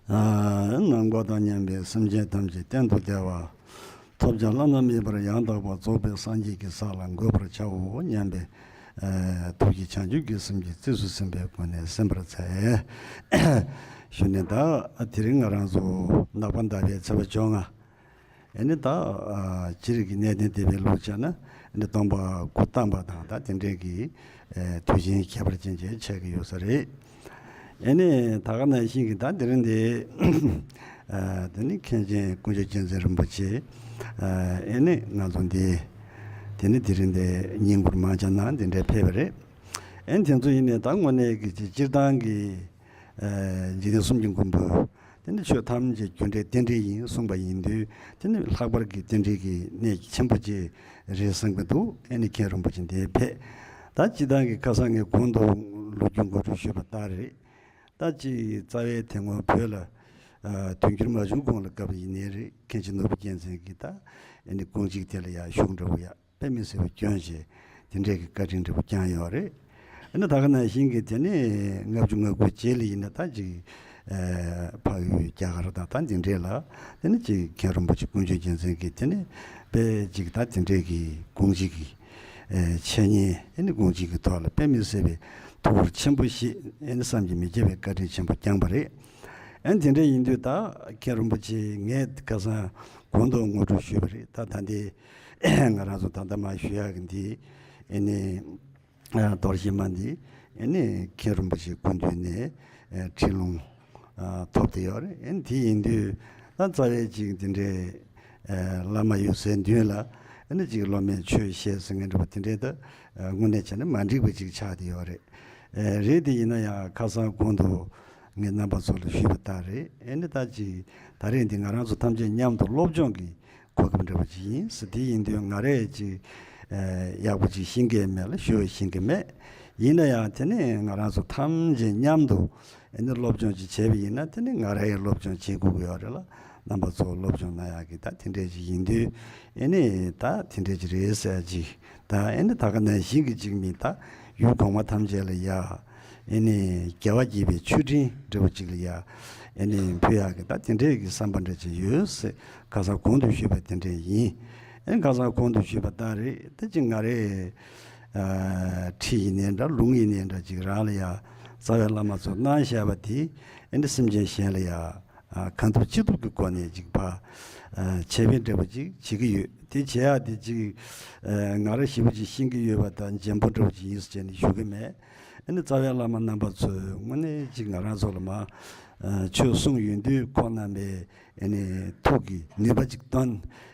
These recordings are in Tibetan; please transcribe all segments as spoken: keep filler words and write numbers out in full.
ནམ་མཁའ་དང་མཉམ་པའི་སེམས་ཅན་ཐམས་ཅད་གཏན་དུ་བདེ་བ། ཐོབ་བྱ་བླ་ན་མེད་པར་ཡང་དག་པར་རྫོགས་པའི་སངས་རྒྱས་ཀྱི་ས་ལ་འགོད་པར་བྱའོ་སྙམ་པའི་ཐུགས་ཀྱི་བྱང་ཆུབ་ཀྱི་སེམས་ཀྱིས་རྩིས་སུ་ཟིན་པའི་སྒོ་ནས་གསན་པར་འཚལ། ཞུ་ནས། ད་དེ་རིང་ང་རང་ཚོ་ནག་པ་ཟླ་བའི་ཚེས་པ་བཅོ་ལྔ། ཨེ་ནི་ད་སྤྱིར་གྱི་གནད་དོན་དེ་བས་ལུགས་བྱས་ན། ཨེ་ནི་སྟོན་པ་སྐུ་བལྟམས་པ་དང་ད་དེ་འདྲའི་གི་དུས་ཆེན་ཁྱད་པར་ཅན་ཅིག་ཆགས་ཀྱི་ཡོད་ས་རེད། ཨེ་ནི་ད་ག་ནང་བཞིན་གྱི་ད་དེ་རིང་འདི་དེ་ནི་མཁན་ཆེན་དཀོན་མཆོག་རྒྱལ་མཚན་རིན་པོ་ཆེ། ཨེ་ནི་ང་ཚོ་འདི་དེ་ནི་དེ་རིང་འདི་བསྙེན་བཀུར་མང་ཆེ་གནང་འདི་འདྲའི་ཕེབས་པ་རེད། ཨེ་ནི་དེ་ཚོ་ཡིན་ནའི་ད་དངོས་གནས་ཀྱི་སྤྱིར་བཏང་གི་འཇིག་རྟེན་གསུམ་གྱི་མགོན་པོ། དེ་ནི་ཆོས་ཐམས་ཅད་རྒྱུ་འབྲས་རྟེན་འབྲེལ་ཡིན་གསུངས་པ་ཡིན་དུས། དེ་ནི་ལྷག་པར་གྱི་རྟེན་འབྲེལ་གྱི་གནད་ཆེན་པོ་ཅིག་རེད་བསམ་གྱི་འདུག་ཨེ་ནི་མཁན་རིན་པོ་ཆེ་འདིར་ཕེབས། ད་སྤྱིར་བཏང་གི་ཁ་སང་ངས་གོང་དུ་ལོ་རྒྱུས་འགོ་འཁྲིད་ཞུས་པ་ལྟར་རེད། ད་ཅིག་རྩ་བའི་དེ་སྔོན་བོད་ལ་དུས་འགྱུར་མ་བྱུང་གོང་ལ་སྐབས་ཡིན་ནའི་རེད། མཁན་ཆེན་ནོར་བུ་རྒྱལ་མཚན་གྱིས་ད་ཨེ་ནི་དགོངས་གཅིག་དེ་ལ་ཡང་བཞུགས་འདྲ་བོ་ཡ། དཔེ་མི་སྲིད་པ་སྐྱོན་ཆེ། དེ་འདྲའི་གི་བཀའ་དྲིན་འདྲ་པོ་བསྐྱངས་ཡོད་རེད། ཨ་ནི་ད་ག་ནང་བཞིན་གྱི་དེ་ནི་ལྔ་བཅུ་ང་དགུ་རྗེས་ལ་ཡིན་ན་ད་ཅིག་ཨ་འཕགས་ཡུལ་རྒྱ་གར་དང་ད་འདི་འདྲའི་ལ་དེ་ནི་ཅིག་མཁན་རིན་པོ་ཆེ་དཀོན་མཆོག་རྒྱལ་མཚན་གྱིས་དེ་ནི་དཔེ་ཅིག་ད་དེ་འདྲའི་གི་དགོངས་གཅིག་གི་ཨ་འཆད་ཉན། ཨ་ནི་དགོངས་གཅིག་གི་ཐོག་ལ་དཔེ་མི་སྲིད་པའི་ཐུགས་ཁུར་ཆེན་པོ་བཞེས། ཨ་ནི་བསམ་གྱིས་མི་ཁྱབ་པའི་བཀའ་དྲིན་ཆེན་པོ་བསྐྱངས་པ་རེད། ཨ་ནི་དེ་འདྲ་ཡིན་དུས་ད་མཁན་རིན་པོ་ཆེ་ངས་ཁ་སང་གོང་དུ་ངོ་སྤྲོད་ཞུས་པ་རེད། ད་ད་འདི་ང་རང་ཚོ་ད་ལྟ་མ་ཞུ་ཡག་གི་འདི་ཨེ་ནི་རྡོ་རྗེ་མ་འདི་ཨེ་ནི་མཁན་རིན་པོ་ཆེ་སྐུ་མདུན་ནས་ཁྲིད་ལུང་ཐོབ་བསྡད་ཡོད་རེད། ཨེ་ནི་དེ་ཡིན་དུས་ད་རྩ་བའི་ཅིག་འདི་འདྲའི་བླ་མ་ཡོད་སའི་མདུན་ལ་ཨེ་ནི་ཅིག་སློབ་མས་ཆོས་བཤད་ཟེར་མཁན་འདྲ་པོ་དེ་འདྲའི་ད་དངོས་གནས་བྱས་ན་མ་འགྲིག་པ་ཅིག་ཆགས་བསྡད་ཡོད་རེད། རེད། དེ་ཡིན་ན་ཡང་ཁ་སང་གོང་དུ་ངས་རྣམ་པ་ཚོ་ལ་ཞུས་པ་ལྟར་རེད། ཨེ་ནི་ད་ཅིག་ད་རེས་འདི་ང་རང་ཚོ་ཐམས་ཅད་མཉམ་དུ་སློབ་སྦྱོང་གི་གོ་སྐབས་འདྲ་པོ་ཅིག་ཡིན་ཟེར། དེ་ཡིན་དུས་ང་རས་ཅིག་ཨ་ཡག་པོ་ཅིག་ཤེས་ཀྱི་མེད་ལ་ཞུ་བ་ཤེས་ཀྱི་མེད། ཡིན་ན་ཡང་དེ་ནི་ང་རང་ཚོ་ཐམས་ཅད་མཉམ་དུ་ཨེ་ནི་སློབ་སྦྱོང་ཅིག་བྱས་པ་ཡིན་ན་དེ་ནི་ང་རས་སློབ་སྦྱོང་བྱེད་དགོས་ཀྱི་ཡོད་རེད་ལ། རྣམ་པ་ཚོ་སློབ་སྦྱོང་གནང་ཡག་གི་ད་དེ་འདྲས་ཅིག་ཡིན་དུས་ཨེ་ནི་ད་དེ་འདྲས་ཅིག་རེད་ཟེར་ཅིག་ད་ཨེ་ནི་ད་ག་ནང་བཞིན་གྱི་ཅིག་མི་ད་ཡུལ་གོང་མ་ཐམས་ཅད་ལ་ཡ་ཨེ་ནི་རྒྱལ་བ་དགྱེས་པའི་མཆོད་སྤྲིན་འདྲ་བོ་ཅིག་ལ་ཡ་ཨེ་ནི་ཕུལ་ཡག་གི་ད་དེ་འདྲས་ཀྱི་བསམ་པ་འདྲ་ཅིག་ཡོད་ཟེར། ཁ་སང་གོང་དུ་ཞུས་པ་དེ་འདྲས་ཡིན། ཨེ་ཁ་སང་གོང་དུ་ཞུས་པ་ལྟར་རེད། ད་ཅིག་ང་རས་ཨ་ཁྲིད་ཡིན་ནའི་འདྲ་ལུང་ཡིན་ནའི་འདྲ་ཅིག་རང་ལ་ཡ་རྩ་བའི་བླ་མ་ཚོ་གནང་བཞག་པ་དེ་ཨེ་འདྲ་སེམས་ཅན་གཞན་ལ་ཡ་ཨ་གང་ཐུབ་ཅི་ཐུབ་ཀྱི་སྒོ་ནས་ཅིག་ཕར་ཨ་འཆད་སྤེལ་འདྲ་པོ་ཅིག་བྱེད་ཀྱི་ཡོད། དེ་བྱེད་ཡག་དེ་ཅིག་ཨ་ང་རང་ཞེ་པོ་ཅིག་ཤེས་ཀྱི་ཡོད་པ་དང་རྒྱན་པོ་འདྲ་པོ་ཅིག་ཡིན་ཟེར་བྱས་ནས་ཞུ་གི་མེད། ཨ་ནི་རྩ་བའི་བླ་མ་རྣམ་པ་ཚོས་དངོས་གནས་ཅིག་ང་རང་ཚོ་ལ་མར་ཨ་ཆོས་གསུངས་ཡོང་དུས་ཁོང་རྣམ་པས་ཨ་ནི་ཐུགས་ཀྱི་ནུས་པ་ཅིག་བཏོན།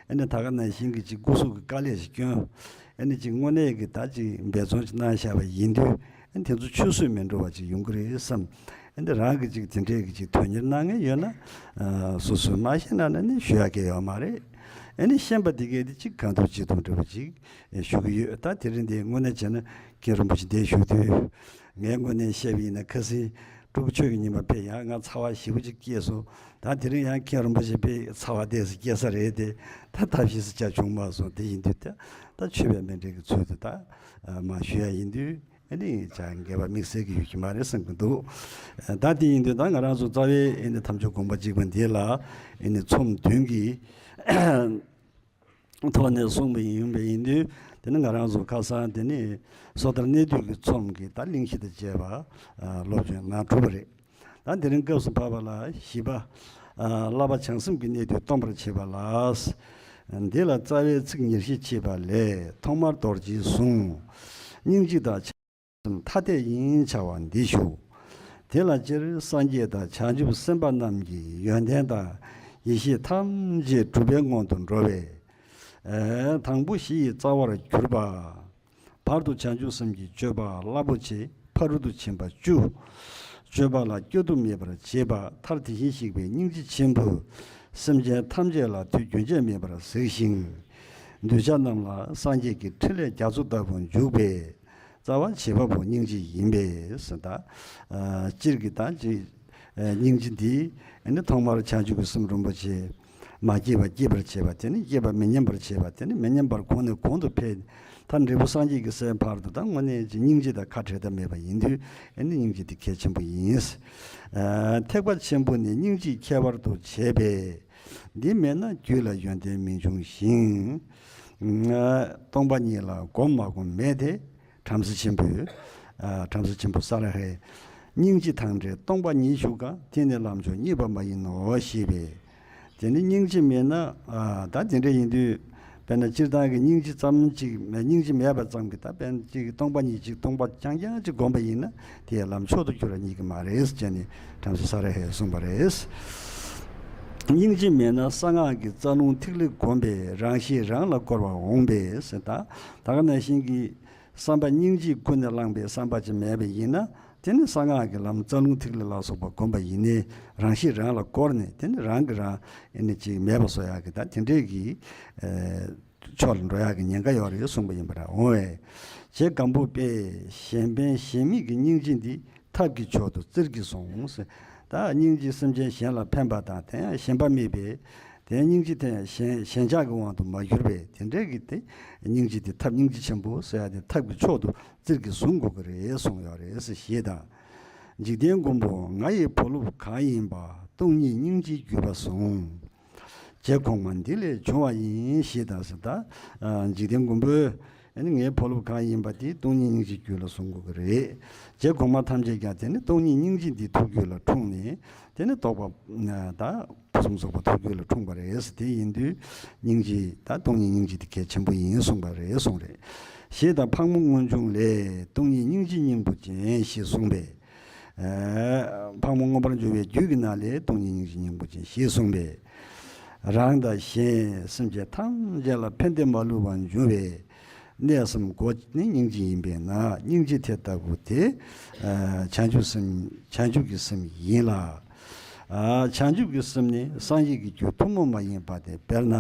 ཨ་ནི་ད་ག་ནང་བཞིན་གྱི་ཅིག་སྐུ་གཟུགས་ཀྱི་དཀའ་ལས་ཤིག་བསྐྱོན། ཨ་ནི་ཅིག་དངོས་གནས་ཀྱི་ད་ཅིག་འབད་བརྩོན་ཅིག་གནང་བཞག་པ་ཡིན་དུས་ཨ་ནི་དེ་ཚོ་ཆུད་ཟོས་མི་འགྲོ་བ་ཅིག་ཡོང་གི་རེད་བསམ། ཨ་ནི་རང་གི་ཅིག་དེ་འདྲས་ཀྱི་ཅིག་དོན་གཉེར་གནང་མཁན་ཡོད་ན་ཨ་སོ་སོས་མ་ཤེས་ན་ན་ནི་ཞུ་ཡག་གི་ཡོད་མ་རེད། ཨ་ནི་ཤེས་པ་དེ་གས་དེ་ཅིག་གང་ཐུབ་ཅི་ཐུབ་འདྲ་པོ་ཅིག་ཞུ་གི་ཡོད། ད་དེ་རིང་འདི་དངོས་གནས་བྱས་ན་མཁན་རིན་པོ་ཆེ་འདིར་བཞུགས་དུས་ངས་དངོས་གནས་བཤད་པ་ཡིན་ན་ཁ་སང་སྤྲུལ་སྐུ་ཆོས་ཀྱི་ཉི་མ་ཕེབས་ཡང་ང་ཚ་བ་ཞེ་པོ་ཅིག་སྐྱེས་སོང་། ད་དེ་རིང་ཡང་མཁན་རིན་པོ་ཆེ་ཕེབས་ཚ་བ་དེ་ཙམ་སྐྱེ་ས་རེད་དེ། ད་ཐབས་ཤེས་སུ་བྱ་བྱུང་མ་སོང་། དེ་ཡིན་དུས་ད་ད་མཆོད་པའི་མཎྜལ་གྱི་ཚུལ་དུ་ད་མར་ཞུ་ཡག་ཡིན་དུས་ཨ་ནི་ཅང་འགལ་བ་དམིགས་བསལ་གྱི་ཡོད་ཀྱི་མ་རེད་བསམ་གྱི་འདུག་ད་དེ་ཡིན་དུས་ད་ང་རང་ཚོ་རྩ་བའི་ཨ་ནི་དམ་ཆོས་དགོངས་པ་གཅིག་པ་འདི་ལ་ཨ་ནི་ཚོམས་བདུན་གྱི་ཐོག་ནས་གསུངས་པ་ཡིན། ཡིན་པ་ཡིན་དུས་དེ་ནི་ང་རང་ཚོ་ཁ་སང་དེ་ནི་སོ་ཐར་གནད་བསྡུས་ཀྱི་ཚོམས་ཀྱི་ད་གླེང་གཞི་དང་བཅས་པ་ཨ་སློབ་སྦྱོང་གནང་གྲུབ་པ་རེད། ད་དེ་རིང་སྐབས་སུ་བབས་པ་ལ་བཞི་པ་ཨ་བསླབ་པ་བྱང་སེམས་ཀྱི་གནད་བསྡུས་སྟོན་པར་བྱེད་པ་ལ། འདི་ལ་རྩ་བའི་ཚིག་ཉེར་བཞི་ཕྱེ་བ་ལས་ཐོག་མར་རྡོ་རྗེའི་གཟུངས། སྙིང་རྗེ་དང་ཐ་དད་ཡིན་བྱ་བ་འདི་ཞུ། དེ་ལ་སྤྱིར་སངས་རྒྱས་དང་བྱང་ཆུབ་སེམས་དཔའ་རྣམས་ཀྱི་ཡོན་ཏན་དང་ཡེ་ཤེས་ཐམས་ཅད་གྲུབ་པའི་སྔོན་དུ་འགྲོ་བས། ཨེ་དང་པོ་བཞི་ཡི་རྩ་བར་གྱུར་པ། བར་དུ་བྱང་ཆུབ་སེམས་ཀྱི་སྤྱོད་པ་རླབས་པོ་ཆེ། ཕ་རོལ་ཏུ་ཕྱིན་པ་བཅུ། སྤྱོད་པ་ལ་སྐྱོ་སྡུག་མེད་པར་བྱེད་པ། མཐར་དེ་བཞིན་གཤེགས་པའི་སྙིང་རྗེ་ཆེན་པོས་སེམས་ཅན་ཐམས་ཅད་ལ་དུས་རྒྱུན་ཆད་མེད་པར་གཟིགས་ཤིང་། གདུལ་བྱ་རྣམས་ལ་སངས་རྒྱས་ཀྱི་ཕྲིན་ལས་རྒྱ་མཚོ་ལྟ་བུ་འཇུག་པས། རྩ་བ་བྱེད་པ་པོ་སྙིང་རྗེ་ཡིན་པས་ཟེར། ད་ཨ་སྤྱིར་གྱི་ད་ཅིག་ཨ་སྙིང་རྗེ་འདི་ཨ་ནི་ཐོག་མར་བྱང་ཆུབ་ཀྱི་སེམས་རིན་པོ་ཆེ་མ་སྐྱེས་པ་སྐྱེད་པར་བྱེད་པ། དེ་ནི་སྐྱེས་པ་མི་ཉམས་པར་བྱེད་པ། དེ་ནི་མི་ཉམས་པར་གོང་ནས་གོང་དུ་འཕེལ། ད་ ད་འབྲས་བུ་སངས་རྒྱས་ཀྱི་སའི་བར་དུ་ད་དངོས་གནས་ཀྱི་སྙིང་རྗེ་དང་ཁ་བྲལ་ཐབས་མེད་པ་ཡིན་དུས་ཨ་ནི་སྙིང་རྗེ་དེ་གལ་ཆེན་པོ་ཡིན། ཨ་ཐེག་པ་ཆེན་པོ་ནི་སྙིང་རྗེས་ཁྱད་པར་དུ་བྱས་པས། འདི་མེད་ན་རྒྱུད་ལ་ཡོན་ཏན་མི་འབྱུང་ཞིང་། སྟོང་པ་ཉིད་ལ་སྒོམ་མ་སྒོམ་མེད་དེ། བྲམ་ཟེ་ཆེན་པོས། ཨ་བྲམ་ཟེ་ཆེན་པོ་ས་ར་ཧས། སྙིང་རྗེ་དང་བྲལ་སྟོང་པ་ཉིད་ཞུགས་ག་དེ་ནི་ལམ་མཆོག་རྙེད་པ་མ་ཡིན་ནོ་ཞེས་པས། དེ་ནི་སྙིང་རྗེ་མེད་ན། ཨ་ད་དེ་འདྲ་ཡིན་དུས། དཔེར་ན་སྤྱིར་བཏང་གི་སྙིང་རྗེ་ཙམ་ཅིག་མེད། སྙིང་རྗེ་མེད་པ་ཙམ་གྱིས་ད་དཔེར་ན་ཅིག་སྟོང་པ་ཉིད་ཅིག་སྟོང་པ་རྐྱང་རྐྱང་ཅིག་བསྒོམས་པ་ཡིན་ན་དེ་ལམ་མཆོག་ཏུ་འགྱུར་བ་རྙེད་ཀྱི་མ་རེད་ཟེར་ནས་བྲམ་ཟེ་ས་ར་ཧས་གསུངས་པ་རེད། སྙིང་རྗེ་མེད་ན་གསང་སྔགས་ཀྱི་རྩ་རླུང་ཐིག་ལེ་བསྒོམས་པས་རང་ཤེས་རང་ལ་བསྐོར་བ་འོང་པས་ཟེར། ད་ད་ག་ནང་བཞིན་གྱི་བསམ་པ་སྙིང་རྗེས་ཀུན་ནས་བསླངས་པའི་བསམ་པ་ཅིག་མེད་པ་ཡིན་ན། དེ་ནི་གསང་སྔགས་ཀྱི་ལམ་རྩ་རླུང་ཐིག་ལེ་ལ་སོགས་པ་བསྒོམས་པ་ཡིན་ནའི་རང་ཤེས་རང་ལ་བསྐོར་ནས་དེ་ནི་རང་གིས་རང་ཨེ་ནི་ཅིག་མེད་པ་བཟོ་ཡག་གི་ད་དེ་འདྲས་ཀྱི་ཨེ་ཕྱོགས་ལ་འགྲོ་ཡག་གི་ཉེན་ཁ་ཡོད་རེད་གསུངས་པ་ཡིན་པ་འདྲ་འོང་བས། རྗེ་སྒམ་པོ་པས་གཞན་ཕན་གཞན་དམིགས་ཀྱི་སྙིང་རྗེ་འདི་ཐབས་ཀྱི་མཆོག་ཏུ་བཙིར་གྱིས་བཟུང་ཟེར། ད་སྙིང་རྗེ་སེམས་ཅན་གཞན་ལ་ཕན་པ་དང་དེ་ཡང་ཞེན་པ་མེད་པས། དེ་སྙིང་རྗེ་དེ་ཞེན་ཞེན་ཆགས་ཀྱི་དབང་དུ་མ་གྱུར་པས་དེ་འདྲས་ཀྱི་དེ་སྙིང་རྗེ་དེ་ཐབས་སྙིང་རྗེ་ཆེན་པོ་ཟེར་ཡ་དེ་ཐབས་ཀྱི་མཆོག་ཏུ་བཙིར་གྱིས་བཟུང་དགོས་ཀྱི་རེད་གསུངས་ཡོད་རེད་ཟེར་ཞེས་དང་། འཇིག་རྟེན་མགོན་པོ་ང་ཡི་བུ་སློབ་གང་ཡིན་པ། སྟོང་ཉིད་སྙིང་རྗེའི་བརྒྱུད་པ་བཟུང་། རྗེ་གོང་མ་འདི་ལས་བྱུང་བ་ཡིན་ཞེས་དང་ཟེར། ད་འཇིག་རྟེན་མགོན་པོས་ཨ་ནི་ངའི་བུ་སློབ་གང་ཡིན་པ་དེ་སྟོང་ཉིད་སྙིང་རྗེའི་རྒྱུད་ལ་བཟུང་དགོས་ཀྱི་རེད། རྗེ་གོང་མ་ཐམས་ཅད་ཀྱང་དེ་ནི་སྟོང་ཉིད་སྙིང་རྗེ་འདི་ཐུགས་རྒྱུད་ལ་འཁྲུངས་ནས་དེ་ནི་རྟོགས་པ་ད་ཕུན་སུམ་ཚོགས་པ་ཐུགས་རྒྱུད་ལ་འཁྲུངས་པ་རེད། དེ་ཡིན་དུས་སྙིང་རྗེ་ད་སྟོང་ཉིད་སྙིང་རྗེ་དེ་གལ་ཆེན་པོ་ཡིན་གསུངས་པ་རེད་གསུངས་རེད། ཞེས་དང་ཕག་མོ་སྔོན་བྱུང་ལས་སྟོང་ཉིད་སྙིང་རྗེའི་སྙིང་པོ་ཅན་ཞེས་གསུངས་པས། ཕག་མོ་མངོན་པར་འབྱུང་བའི་རྒྱུད་ཀྱི་ནང་ལས་སྟོང་ཉིད་སྙིང་རྗེའི་སྙིང་པོ་ཅན་ཞེས་གསུངས་པས། རང་དང་གཞན་སེམས་ཅན་ཐམས་ཅད་ལ་ཕན་བདེ་མ་ལུས་པར་འབྱུང་བའི་གནས་སམ་སྒོ་ནི་སྙིང་རྗེ་ཡིན་པས་ན་སྙིང་རྗེ་དེ་ལྟ་བུ་དེ་བྱང་ཆུབ་སེམས་བྱང་ཆུབ་ཀྱི་སེམས་ཡིན་ལ། བྱང་ཆུབ་ཀྱི་སེམས་ནི་སངས་རྒྱས་ཀྱི་རྒྱུ་ཐུན་མོང་མ་ཡིན་པ་སྟེ་དཔེར་ན།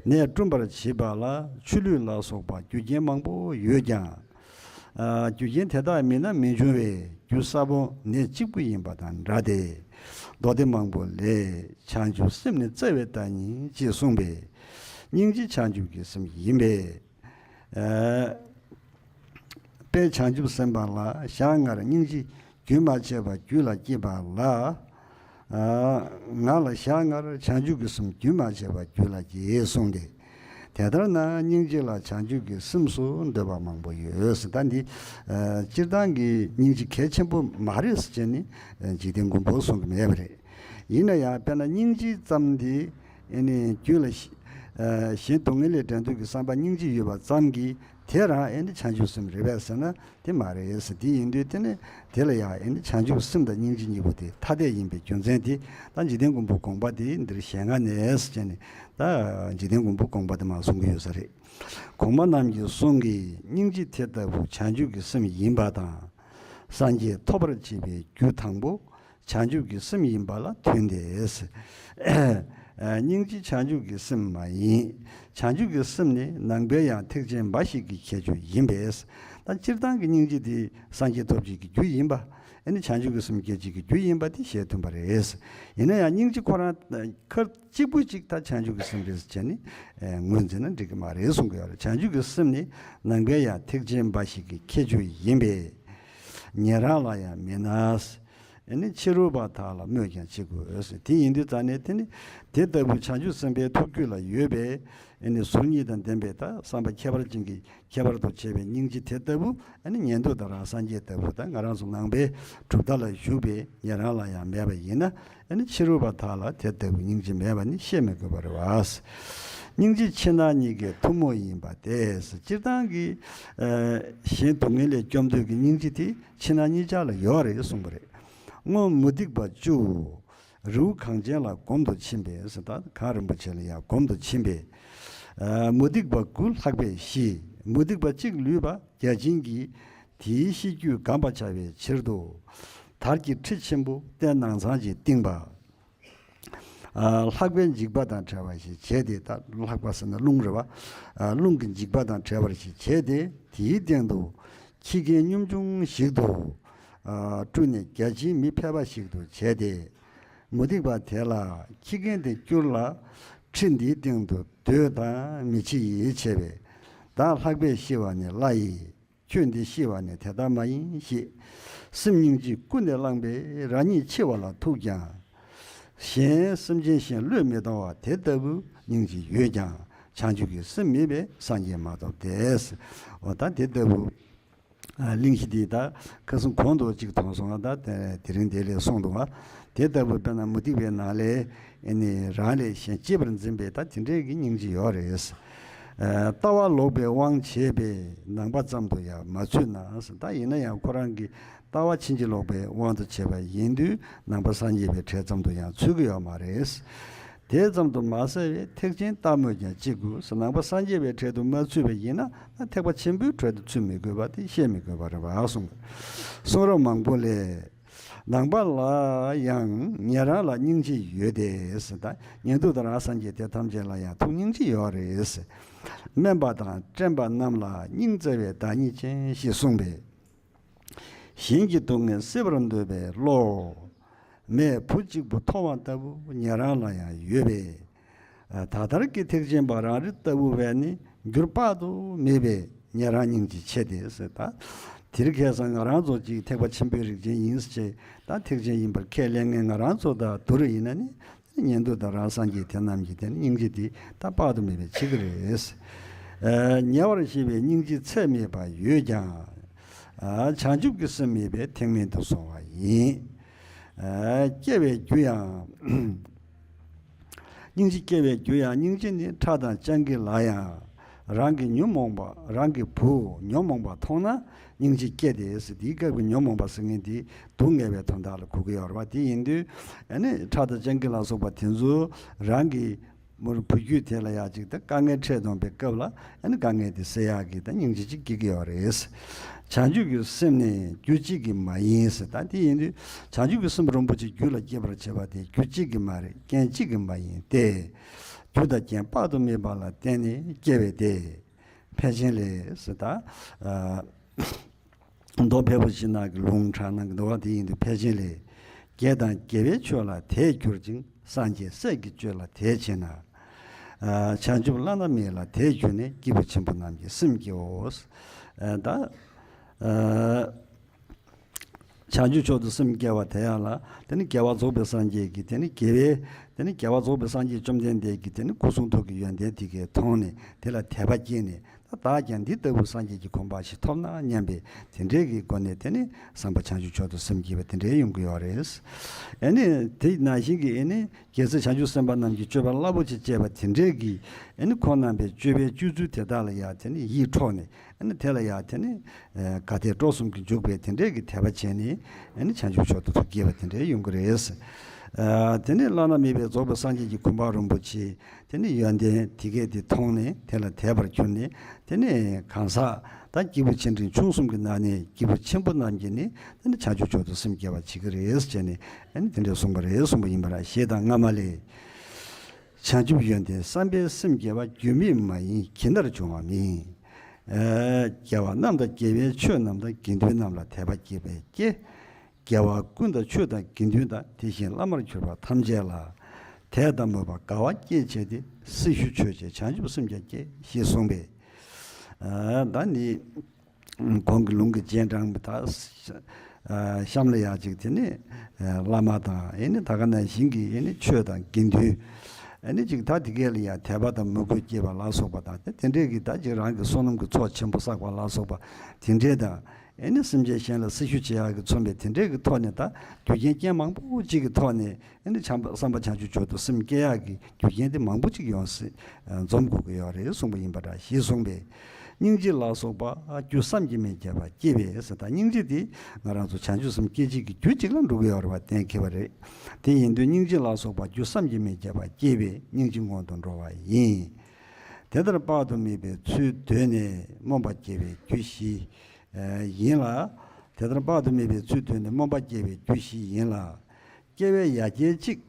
ནད་བསྐྲུན་པར་བྱེད་པ་ལ་ཆུ་ལུད་ལ་སོགས་པ་རྒྱུ་རྐྱེན་མང་པོ་ཡོད་ཀྱང་། རྒྱུ་རྐྱེན་དེ་དག་མེད་ན་མི་འབྱུང་བས་རྒྱུ་ས་བོན་ནད་གཅིག་པུ་ཡིན་པ་དང་འདྲ་སྟེ། མདོ་སྡེ་མང་པོ་ལས་བྱང་ཆུབ་སེམས་ནི་བརྩེ་བའི་བདག་ཉིད་ཅེས་གསུངས་པས། སྙིང་རྗེ་བྱང་ཆུབ་ཀྱི་སེམས་ཡིན་པས། དཔལ་བྱང་ཆུབ་སེམས་དཔའ་ལ་ཞག་སྔར་སྙིང་རྗེ་རྒྱུན་མ་ཆད་པར་རྒྱུད་ལ་སྐྱེས་པ་ལ། ང་ལ་ཞག་སྔར་བྱང་ཆུབ་ཀྱི་སེམས་རྒྱུན་མ་ཆད་པར་རྒྱུད་ལ་སྐྱེས་གསུངས་ཏེ། དེ་ལྟར་ན་སྙིང་རྗེ་ལ་བྱང་ཆུབ་ཀྱི་སེམས་སུ་འདོད་པ་མང་པོ་ཡོད་ཟེར། ད་འདི་སྤྱིར་བཏང་གི་སྙིང་རྗེ་གལ་ཆེན་པོ་མ་རེད་ཟེར་བྱས་ནས་འཇིག་རྟེན་མགོན་པོ་གསུང་གི་མེད་པ་རེད། ཡིན་ན་ཡང་དཔེར་ན་སྙིང་རྗེ་ཙམ་དེ་ཨེ་ནི་རྒྱུད་ལ་གཞན་སྡུག་བསྔལ་ལས་འབྲལ་འདོད་ཀྱི་བསམ་པ་སྙིང་རྗེ་ཡོད་པ་ཙམ་གྱིས་དེ་རང་ཨེ་ནི་བྱང་ཆུབ་སེམས་རེད་པས་ཟེར་ན། དེ་མ་རེད་ཟེར། དེ་ཡིན་དུས་དེ་ནི་དེ་ལ་ཡང་ཨེ་ནི་བྱང་ཆུབ་སེམས་དང་སྙིང་རྗེ་གཉིས་པོ་དེ་ཐ་དད་ཡིན་པའི་རྒྱུ་མཚན་དེ་ད་འཇིག་རྟེན་མགོན་པོ་དགོངས་པ་དེ་འདིར་ཞལ་སྔ་ནས་ཟེར་བྱས་ནས་ད་འཇིག་རྟེན་མགོན་པོ་དགོངས་པ་དེ་མ་གསུང་གི་ཡོད་ས་རེད། གོང་མ་རྣམས་ཀྱི་གསུང་གིས་སྙིང་རྗེ་དེ་ལྟ་བུ་བྱང་ཆུབ་ཀྱི་སེམས་ཡིན་པ་དང་། སངས་རྒྱས་ཐོབ་པར་བྱེད་པའི་རྒྱུ་དང་པོ་བྱང་ཆུབ་ཀྱི་སེམས་ཡིན་པ་ལ་མཐུན་ཏེ། སྙིང་རྗེ་བྱང་ཆུབ་ཀྱི་སེམས་མ་ཡིན། བྱང་ཆུབ་ཀྱི་སེམས་ནི་ནང་པའི་ཡང་ཐེག་ཆེན་འབའ་ཞིག་གི་ཁྱད་ཆོས་ཡིན་པས། ད་སྤྱིར་བཏང་གི་སྙིང་རྗེ་དེ་སངས་རྒྱས་ཐོབ་བྱེད་ཀྱི་རྒྱུ་ཡིན་པ། ཨ་ནི་བྱང་ཆུབ་ཀྱི་སེམས་སྐྱེ་བྱེད་ཀྱི་རྒྱུ་ཡིན་པ་དེ་བཤད་ཐུབ་པ་རེད། ཡིན་ན་ཡང་སྙིང་རྗེ་ཁོ་རང་ཁར་གཅིག་པུ་གཅིག་ད་བྱང་ཆུབ་ཀྱི་སེམས་རེད་ཟེར་བྱས་ནས་ངོས་འཛིན་ན་འགྲིག་གི་མ་རེད་གསུང་གི་ཡོད་རེད། བྱང་ཆུབ་ཀྱི་སེམས་ནི་ནང་པའི་ཡང་ཐེག་ཆེན་འབའ་ཞིག་གི་ཁྱད་ཆོས་ཡིན་པས། ཉན་རང་ལ་ཡང་མི་གནས། ཨེ་ནི་ཕྱི་རོལ་པ་དག་ལ་སྨོས་ཀྱང་ཅི་དགོས་ཟེར། དེ་ཡིན་དུས་ཙང་ནས་དེ་ནི་དེ་ལྟ་བུ་བྱང་ཆུབ་སེམས་དཔའི་ཐུགས་རྒྱུད་ལ་ཡོད་པས། ཨེ་ནི་གཟུགས་བརྙན་དང་ལྡན་པའི་ད་བསམ་པ་ཁྱད་པར་ཅན་གྱི་ཁྱད་པར་དུ་བྱས་པའི་སྙིང་རྗེ་དེ་ལྟ་བུ་ཨ་ནི་ཉན་ཐོས་དང་རང་སངས་རྒྱས་ལྟ་བུ་དང་ང་རང་ཚོ་ནང་པའི་གྲུབ་མཐའ་ལ་བཞུགས་པའི་ཉན་རང་ལ་ཡང་མེད་པ་ཡིན་ན། ཨ་ནི་ཕྱི་རོལ་པ་དག་ལ་དེ་ལྟ་བུ་སྙིང་རྗེ་མེད་པ་ནི་བཤད་མི་དགོས་པ་རེད་བ། སྙིང་རྗེ་ཕྱི་ནང་གཉིས་ཀའི་ཐུན་མོང་ཡིན་པ་སྟེ། སྤྱིར་བཏང་གི་གཞན་སྡུག་བསྔལ་ལས་སྐྱོབ་འདོད་ཀྱི་སྙིང་རྗེ་དེ་ཕྱི་ནང་གཉིས་ཆར་ལ་ཡོད་རེད་གསུངས་པ་རེད། སྔོན་མུ་སྟེགས་པ་བཅུ། རི་བོ་གངས་ཅན་ལ་སྒོམ་དུ་ཕྱིན་པས་ཟེར། ད་གངས་རིན་པོ་ཆེ་ལ་ཡང་སྒོམ་དུ་ཕྱིན་པས། མུ་སྟེགས་པ་དགུ་ལྷག་པས་ཤི། མུ་སྟེགས་པ་གཅིག་ལུས་པ་བརྒྱ་བྱིན་གྱིས་དེའི་ཤི་རྒྱུད་བསྒམ་པར་བྱ་བའི་ཕྱིར་དུ། དར་གྱི་ཁྲི་ཆེན་པོ་སྟེང་ནང་ཚང་གཅིག་བཏིང་པ། ལྷག་པའི་འཇིགས་པ་དང་བྲལ་བ་ཞིག་བྱས་ཏེ། ད་ལྷག་པ་ཟེར་ན་རླུང་རེད་བ། རླུང་གི་འཇིགས་པ་དང་བྲལ་བར་ཞིག་བྱས་ཏེ་དེའི་སྟེང་དུ་ཁྱི་རྒན་གཉོམ་ཆུང་ཞིག་ཏུ་སྤྲུལ་ནས་བརྒྱ་བྱིན་མི་ཕལ་པ་ཞིག་ཏུ་བྱས་ཏེ། མུ་སྟེགས་པ་དེ་ལ་ཁྱི་རྒན་དེ་བསྐྱུར་ལ་ཁྲི་འདིའི་སྟེང་དུ་སྡོད་དང་མི་འཆི་ཡིས་བྱས་པས། བདག་ལྷག་པས་ཤི་བ་ནི་ལྷ་ཡི། ཁྱོད་འདི་ཤི་བ་ནི་དེ་ལྟ་མ་ཡིན་ཞེས། སེམས་སྙིང་རྗེས་ཀུན་ནས་བསླངས་པས་རང་ཉིད་འཆི་བ་ལ་ཐུག་ཀྱང་། གཞན་སེམས་ཅན་གཞན་བློས་མི་གཏོང་བ་དེ་ལྟ་བུ་སྙིང་རྗེ་ཡོད་ཀྱང་བྱང་ཆུབ་ཀྱི་སེམས་མེད་པས་སངས་རྒྱས་མ་ཐོབ་སྟེ། འོ་ད་དེ་ལྟ་བུ། ཨ་གླེང་གཞི་འདི་ད་ཁ་སང་གོང་དུ་ཅིག་མཐོང་སོང་བ། ད་དེ་དེ་རིང་དེ་ལས་གསུངས་འདུག་བ། དེ་ལྟ་བུ་དཔེར་ན་མུ་སྟེགས་པའི་ནང་ལས་ཨེ་ནི་རང་ལས་གཞན་གཅེས་པར་འཛིན་པའི་ད་དེ་འདྲའི་གི་སྙིང་རྗེ་ཡོད་རེད། ཨ་ལྟ་བ་ལོག་པའི་དབང་བྱས་པས་ནང་པ་ཙམ་དུ་ཡང་མ་ཚུད་ན། ད་ཡིན་ན་ཡང་ཁོ་རང་གི་ལྟ་བ་ཕྱིན་ཅི་ལོག་པའི་དབང་དུ་བྱས་པ་ཡིན་དུས་ནང་པ་སངས་རྒྱས་པའི་གྲས་ཙམ་དུ་ཡང་ཚུད་ཀྱི་ཡོད་མ་རེད། དེ་ཙམ་དུ་མ་ཟད་པའི་ཐེག་ཆེན་ལྟ་སྨོས་ཀྱང་ཅི་དགོས་ཟེར། ནང་པ་སངས་རྒྱས་པའི་གྲལ་དུ་མ་ཚུད་པ་ཡིན་ན་ཐེག་པ་ཆེན་པོའི་གྲལ་དུ་ཚུད་མི་དགོས་པ་དེ་བཤད་མི་དགོས་པ་རེད་པ་གསུངས། གསུང་རབ་མང་པོ་ལས། ནང་པ་ལ་ཡང་ཉན་རང་ལ་སྙིང་རྗེ་ཡོད་དེ་ཟེར། ད་ཉན་ཐོས་དང་རང་སངས་རྒྱས་དེ་ཐམས་ཅད་ལ་ཡང་ཐུགས་སྙིང་རྗེ་ཡོད་རེད་ཟེར། དམན་པ་དང་བཀྲེན་པ་རྣམས་ལ་སྙིང་བརྩེ་བའི་བདག་ཉིད་ཅན་ཞེས་གསུངས་པས། གཞན་གྱི་སྡུག་བསྔལ་སེལ་བར་འདོད་པའི་བློ། མེས་བུ་གཅིག་པུ་མཐོང་བ་ལྟ་བུ་ཉན་རང་ལ་ཡང་ཡོད་པས། ད་ལྟར་གྱི་ཐེག་ཆེན་པ་རང་རིག་ལྟ་བུ་བས་ནི་འགྱུར་དཔག་ཏུ་མེད་པས་ཉན་རང་སྙིང་རྗེ་ཆེ་སྟེ་ཟེར། ད་དེ་རིང་ཁ་སང་ང་རང་ཚོ་གཅིག་ཐེག་པ་ཆེན་པོའི་རིགས་ཅན་ཡིན་ཟེར་བྱས། ད་ཐེག་ཆེན་ཡིན་པར་ཁས་ལེན་མཁན་ང་རང་ཚོ་དང་བསྡུར་ཡིན་ན་ནི། ཉན་ཐོས་དང་རང་སངས་རྒྱས་དེ་རྣམས་ཀྱི་དེ་ནི་སྙིང་རྗེ་དེ་ད་དཔག་ཏུ་མེད་པའི་ཆེ་གི་རེད། ཨ་ཉེ་བར་ཞི་བའི་སྙིང་རྗེ་ཚད་མེད་པ་ཡོད་ཀྱང་། ཨ་བྱང་ཆུབ་ཀྱི་སེམས་མེད་པས་ཐེག་དམན་དུ་སོང་བ་ཡིན། ཨ་སྐྱེ་བའི་རྒྱུ་ཡང་། སྙིང་རྗེ་སྐྱེ་བའི་རྒྱུ་ཡང་། སྙིང་རྗེ་ནི་ཁྲག་དང་སྤྱང་ཀི་ལ་ཡང་། རང་གི་ཉོན་མོངས་པ། རང་གི་བུ་ཉོན་མོངས་པ་མཐོང་ན་སྙིང་རྗེ་སྐྱེ་སྟེ་ཟེར། དེའི་སྐབས་ཀྱི་ཉོན་མོངས་པ་ཟེར་མཁན་དེ་སྡུག་བསྔལ་བའི་དོན་དག་ལ་གོ་གི་ཡོད་རེད་པ། དེ་ཡིན་དུས་ཨ་ནི་ཁྲག་དང་སྤྱང་ཀི་ལ་སོགས་པ་དེ་ཚོ་རང་གི་མོར་བུ་རྒྱུད་དེ་ལ་ཡང་ཅིག་ད་དཀའ་ངལ་འཕྲད་ཡོང་པའི་སྐབས་ལ་ཨ་ནི་དཀའ་ངལ་དེ་སེལ་ཡག་གི་ད་སྙིང་རྗེ་ཅིག་སྐྱེ་གི་ཡོད་རེད། བྱང་ཆུབ་ཀྱི་སེམས་ནི་རྒྱུ་གཅིག་གིས་མ་ཡིན་ཟེར། ད་དེ་ཡིན་དུས་བྱང་ཆུབ་ཀྱི་སེམས་རིན་པོ་ཆེ་རྒྱུད་ལ་སྐྱེ་བར་བྱེད་པ་དེ་རྒྱུ་གཅིག་གིས་མ་རེད། རྐྱེན་གཅིག་གིས་མ་ཡིན་ཏེ། རྒྱུ་དང་རྐྱེན་དཔག་ཏུ་མེད་པ་ལ་བརྟེན་ནས་སྐྱེ་བས་ཏེ། ཕལ་ཆེན་ལས་ཟེར། ད་ཨ་མདོ་ཕལ་པོ་ཆེ་ནང་གི་ལུང་དྲངས་གནང་གི་འདུག་པ། དེ་ཡིན་དུས་ཕལ་ཆེན་ལས། དགེ་དང་དགེ་བའི་ཆོས་ལ་དད་གྱུར་ཅིང་། སངས་རྒྱས་སྲས་ཀྱི་སྤྱོད་ལ་དད་བྱེད་ན། ཨ་བྱང་ཆུབ་བླ་ན་མེད་ལ་དད་གྱུར་ནས། སྐྱེས་བུ་ཆེན་པོ་རྣམས་ཀྱི་སེམས་བསྐྱེད་འོ། ཨ་ད་ཨ་བྱང་ཆུབ་མཆོག་ཏུ་སེམས་བསྐྱེད་པ་དེ་ཡང་ལ་དེ་ནི་རྒྱལ་བ་རྫོགས་པའི་སངས་རྒྱས་ཀྱི་དེ་ནི་དགེ་བའི་དེ་ནི་རྒྱལ་བ་རྫོགས་པའི་སངས་རྒྱས་བཅོམ་ལྡན་འདས་ཀྱི་དེ་ནི་སྐུ་གསུང་ཐུགས་ཀྱི་ཡོན་ཏན་དེ་གས་མཐོང་ནས་དེ་ལ་དད་པ་སྐྱེས་ནས། ད་བདག་ཀྱང་འདི་ལྟ་བུ་སངས་རྒྱས་ཀྱི་གོ་འཕང་ཞིག་ཐོབ་ན་སྙམ་པའི་དེ་འདྲའི་གི་སྒོ་ནས་དེ་ནི་བསམ་པ་བྱང་ཆུབ་མཆོག་ཏུ་སེམས་བསྐྱེད་པ་དེ་འདྲའི་ཡོང་གི་ཡོད་རེད། ཨ་ནི་དེ་ནང་བཞིན་གྱི་ཨ་ནི་རྒྱལ་སྲས་བྱང་ཆུབ་སེམས་དཔའ་རྣམས་ཀྱི་སྤྱོད་པ་རླབས་པོ་ཆེ་སྤྱད་པ་དེ་འདྲའི་གི་ཨ་ནི་ཁོང་རྣམ་པའི་སྤྱོད་པའི་སྤྱོད་ཚུལ་དེ་དག་ལ་ཡང་དེ་ནི་ཡིད་འཕྲོག་ནས། ཨ་ནི་དེ་ལ་ཡང་དེ་ནི་ཨ་དགའ་དད་སྤྲོ་གསུམ་གྱིས་འཇུག་པའི་དེ་འདྲའི་གི་དད་པ་བྱས་ནས་ཨ་ནི་བྱང་ཆུབ་མཆོག་ཏུ་ཐུགས་བསྐྱེད་པ་དེ་འདྲའི་ཡོང་གི་རེད། ཨ་དེ་ནི་བླ་ན་མེད་པའི་རྫོགས་པའི་སངས་རྒྱས་ཀྱི་གོ་འཕང་རིན་པོ་ཆེ་དེ་ནི་ཡོན་ཏན་དེ་གས་དེ་མཐོང་ནས་དེ་ལ་དད་པར་གྱུར་ནས། དེ་ནི་གང་ཟག་ད་སྐྱེས་བུ་ཆེ་འབྲིང་ཆུང་གསུམ་གྱི་ནང་ནས་སྐྱེས་བུ་ཆེན་པོ་རྣམས་ཀྱིས་ནི་དེ་ནི་བྱང་ཆུབ་མཆོག་ཏུ་སེམས་བསྐྱེད་པ་བྱེད་ཀྱི་རེད་ཟེར་ནས་ཨ་ནི་དེ་འདྲས་གསུངས་པ་རེད། གསུངས་པ་ཡིན་པ་ར། ཞེས་དང་སྔ་མ་ལས། བྱང་ཆུབ་ཡོན་ཏན་བསམ་པས་སེམས་བསྐྱེད་པ། རྒྱུ་མེད་མ་ཡིན་གྱི་ནར་འབྱུང་བ་མིན། ཨ་རྒྱལ་བ་རྣམས་དང་། དགེ་བའི་ཆོས་རྣམས་དང་། དགེ་འདུན་རྣམས་ལ་དད་པ་བསྐྱེད་པའི་སྐྱེ། རྒྱལ་བ་ཀུན་དང་ཆོས་དང་དགེ་འདུན་དང་། དེ་བཞིན་བླ་མར་གྱུར་པ་ཐམས་ཅད་ལ། དད་དང་མོས་པ་དགའ་བ་སྐྱེད་བྱས་ཏེ། སྲི་ཞུ་མཆོད་ཅིང་བྱང་ཆུབ་སེམས་ཀྱང་བསྐྱེད། ཞེས་གསུངས་པས། ཨ་ད་ནི་གོང་གི་ལུང་གི་རྗེས་འབྲང་པོ་དག་ཨ་གཤམ་ལ་ཡང་ཅིག་དེ་ནི་ཨ་བླ་མ་དང་། ཨེ་ནི་ད་ག་ནང་བཞིན་གྱི་ཨེ་ནི་ཆོས་དང་དགེ་འདུན། ཨེ་ནི་ཅིག་ད་དེ་གས་ལ་ཡང་དད་པ་དང་མོས་གུས་བསྐྱེད་པ་ལ་སོགས་པ་དང་། དེ་དེ་འདྲས་ཀྱི་ད་ཅིག་རང་གི་བསོད་ནམས་ཀྱི་ཚོགས་ཆེན་པོ་བསགས་པ་ལ་སོགས་པ་དེ་འདྲས་དང་། ཨེ་ནི་སེམས་ཅན་གཞན་ལ་སྲི་ཞུ་བྱེད་ཡག་གི་མཚོན་པའི་དེ་འདྲས་ཀྱི་ཐོག་ནས། ད་རྒྱུ་རྐྱེན་རྐྱེན་མང་པོ་ཅིག་གི་ཐོག་ནས་ཨེ་ནི་བྱམས་པ་བསམ་པ་བྱང་ཆུབ་མཆོག་ཏུ་སེམས་བསྐྱེད་ཡག་གི་རྒྱུ་རྐྱེན་དེ་མང་པོ་ཅིག་ཡོང་སྲིད། ཨ་འཛོམས་དགོས་ཀྱི་ཡོད་རེད་གསུངས་པ་ཡིན་པ་འདྲ་ཞེས་གསུངས་པས། སྙིང་རྗེ་ལ་སོགས་པ་རྒྱུ་བསམ་གྱིས་མི་ཁྱབ་པ་སྐྱེས་པས་ཟེར། ད་སྙིང་རྗེ་དེ་ང་རང་ཚོ་བྱང་ཆུབ་སེམས་སྐྱེད་བྱེད་ཀྱི་རྒྱུ་གཅིག་ལ་འགྲོ་གི་ཡོད་རེད་པ། གཏན་འཁེལ་བ་རེད། དེ་ཡིན་དུས་སྙིང་རྗེ་ལ་སོགས་པ་རྒྱུ་བསམ་གྱིས་མི་ཁྱབ་པ་སྐྱེས་པས་སྙིང་རྗེ་སྔོན་དུ་འགྲོ་བ་ཡིན། དེ་ལྟར་དཔག་ཏུ་མེད་པའི་ཚུལ་གདོད་ནས་སྨོན་པ་སྐྱེ་བའི་རྒྱུ་བཞི་ཡིན་ལ། དེ་ལྟར་དཔག་ཏུ་མེད་པའི་ཚུལ་གདོད་ནས་སྨོན་པ་སྐྱེ་བའི་རྒྱུ་བཞི་ཡིན་ལ། སྐྱེ་བའི་ཡ་གྱལ་གཅིག་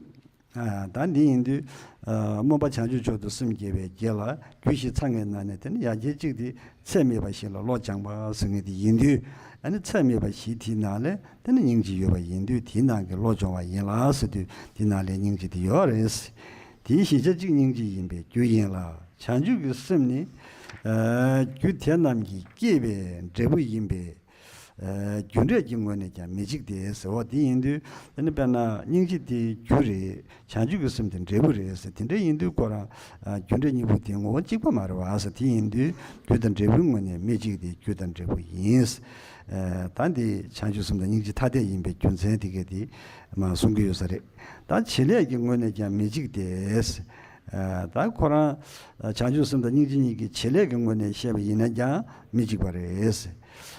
ཨ་ད་འདི་ཡིན་དུས། ཨ་སྨོན་པ་བྱང་ཆུབ་མཆོག་ཏུ་སེམས་བསྐྱེད་པའི་རྒྱུད་ལ་རྒྱུ་བཞི་ཚང་བའི་ནང་ནས་དེ་ནི་ཡ་གྱལ་གཅིག་དེ་ཚད་མེད་པ་བཞི་ལ་བློ་སྦྱང་བ་ཟེར་མཁན་དེ་ཡིན་དུས། ཨ་ནི་ཚད་མེད་པ་བཞི་དེའི་ནང་ལས་དེ་ནི་སྙིང་རྗེ་ཡོད་པ་ཡིན་དུས། དེའི་ནང་གི་བློ་སྦྱོང་བ་ཡིན་ལ་ཟེར་དུས། དེའི་ནང་ལས་སྙིང་རྗེ་དེ་ཡོད་རེད། དེའི་གཞི་ཆ་གཅིག་སྙིང་རྗེ་ཡིན་པའི་རྒྱུ་ཡིན་ལ། བྱང་ཆུབ་ཀྱི་སེམས་ནི། ཨ། རྒྱུ་དེ་རྣམས་ཀྱིས་བསྐྱེད་པའི་འབྲས་བུ་ཡིན་པས། ཨ། རྒྱུ་འབྲས་ཀྱི་ངོས་ནས་ཀྱང་མི་འཇིག་སྟེ་ཟེར་བ་དེ་ཡིན་དུས། དེ་ནི་དཔེར་ན་སྙིང་རྗེ་དེ་རྒྱུ་རེད། བྱང་ཆུབ་ཀྱི་སེམས་དེ་འབྲས་བུ་རེད་ཟེར། དེ་འདྲ་ཡིན་དུས་ཁོ་རང་། ཨ། རྒྱུ་འབྲས་གཉིས་པོ་དེ་ངོ་བོ་གཅིག་པ་མ་རེད་བ་ཟེར། དེ་ཡིན་དུས་རྒྱུ་དང་འབྲས་བུའི་ངོས་ནས་མི་འཇིག་སྟེ་རྒྱུ་དང་འབྲས་བུ་ཡིན། ཨ། ད་འདི་བྱང་ཆུབ་སེམས་དང་སྙིང་རྗེ་ཐ་དད་ཡིན་པའི་རྒྱུ་མཚན་དེ་གས་དེ་མ་གསུང་གི་ཡོད་ས་རེད། ད་བྱེད་ལས་ཀྱི་ངོས་ནས་ཀྱང་མི་འཇིག་སྟེ། ཨ། ད་ཁོ་རང་བྱང་ཆུབ་སེམས་དང་སྙིང་རྗེ་གཉིས་ཀྱི་བྱེད་ལས་ཀྱི་ངོས་ནས་བཤད་པ་ཡིན་ན་ཀྱང་མི་འཇིག་པ་རེད།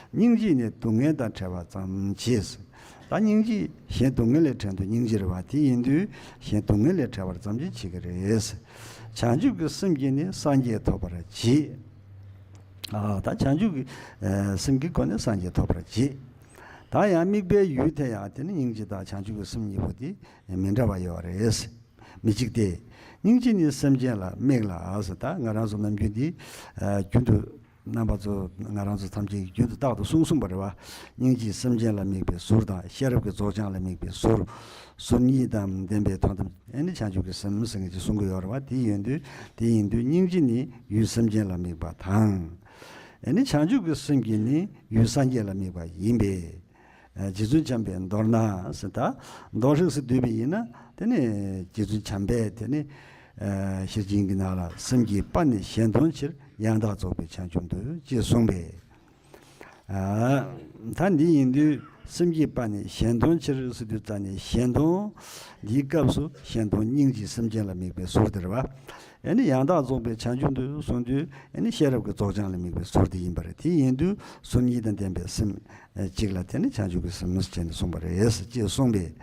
སྙིང་རྗེ་ནི་སྡུག་བསྔལ་དང་བྲལ་བ་ཙམ་བྱེད། ད་སྙིང་རྗེ་གཞན་སྡུག་བསྔལ་ལས་བྲལ་དུས་སྙིང་རྗེ་རེད་བ། དེ་ཡིན་དུས་གཞན་སྡུག་བསྔལ་ལས་བྲལ་བར་ཙམ་ཞིག་བྱེད་ཀྱི་རེད། བྱང་ཆུབ་ཀྱི་སེམས་ཀྱིས་ནི་སངས་རྒྱས་ཐོབ་པར་བྱེད། ཨ། ད་བྱང་ཆུབ་ཀྱི་སེམས་ཀྱི་སྒོ་ནས་སངས་རྒྱས་ཐོབ་པར་བྱེད། ད་ཡང་དམིགས་པའི་ཡུལ་དེ་ཡང་དེ་ནི་སྙིང་རྗེ་དང་བྱང་ཆུབ་ཀྱི་སེམས་གཉིས་པོ་དེ་མི་འདྲ་བ་ཡོད་རེད། མི་གཅིག་སྟེ། སྙིང་རྗེ་ནི་སེམས་ཅན་ལ་དམིགས་ལ་ཟེར། ད་ང་རང་ཚོ་ནམ་རྒྱུན་འདི་རྒྱུན་དུ་རྣམ་པ་ཚོ་ང་རང་ཚོ་ཐམས་ཅད་ཀྱིས་རྒྱུན་དུ་རྟག་ཏུ་གསུང་གསུངས་པ་རེད་བ། སྙིང་རྗེས་སེམས་ཅན་ལ་དམིགས་པའི་ཟུར་དང་། ཤེས་རབ་ཀྱིས་རྫོགས་བྱང་ལ་དམིགས་པའི་ཟུར། ཟུར་གཉིས་དང་ལྡན་པའི་དོན་དམ་ཨེ་ནི་བྱང་ཆུབ་ཀྱི་སེམས་ཟེར་མཁན་ཅིག་གསུང་གི་ཡོད་རེད་བ། དེ་ཡིན་དུས་དེ་ཡིན་དུས་སྙིང་རྗེ་ནི་ཡུལ་སེམས་ཅན་ལ་དམིགས་པ་དང་། ཨེ་ནི་བྱང་ཆུབ་ཀྱི་སེམས་ཀྱིས་ནི་ཡུལ་སངས་རྒྱས་ལ་དམིགས་པ་ཡིན་པས། རྗེ་བཙུན་བྱམས་པས་མདོར་ན་ཟེར། ད་མདོར་བསྡུས་སུ་བསྡུས་པ་ཡིན་ན་དེ་ནི་རྗེ་བཙུན་བྱམས་པས་དེ་ནི་ཤེར་ཕྱིན་གྱི་ནང་ལ་སེམས་བསྐྱེད་པ་ནི་གཞན་དོན་ཕྱིར། ཡང་དག་རྫོགས་པའི་བྱང་ཆུབ་འདོད། ཅེས་གསུངས་པས། ཨ། ད་འདི་ཡིན་དུས་སེམས་བསྐྱེད་པ་ནི་གཞན་དོན་ཕྱིར་ཟེར་དུས་ཙ་ནས་གཞན་དོན་འདིའི་སྐབས་སུ་གཞན་དོན་སྙིང་རྗེ་སེམས་ཅན་ལ་དམིགས་པའི་ཟུར་དེ་རེད་བ། ཨེ་ནི་ཡང་དག་རྫོགས་པའི་བྱང་ཆུབ་འདོད་གསུངས་དུས་ཨེ་ནི་ཤེས་རབ་ཀྱི་རྫོགས་བྱང་ལ་དམིགས་པའི་ཟུར་དེ་ཡིན་པ་རེད། དེ་ཡིན་དུས་ཟུར་གཉིས་དང་ལྡན་པའི་སེམས་གཅིག་ལ་དེ་ནི་བྱང་ཆུབ་ཀྱི་སེམས་ཞེས་ནས་གསུངས་པ་རེད། ཅེས་གསུངས་པས།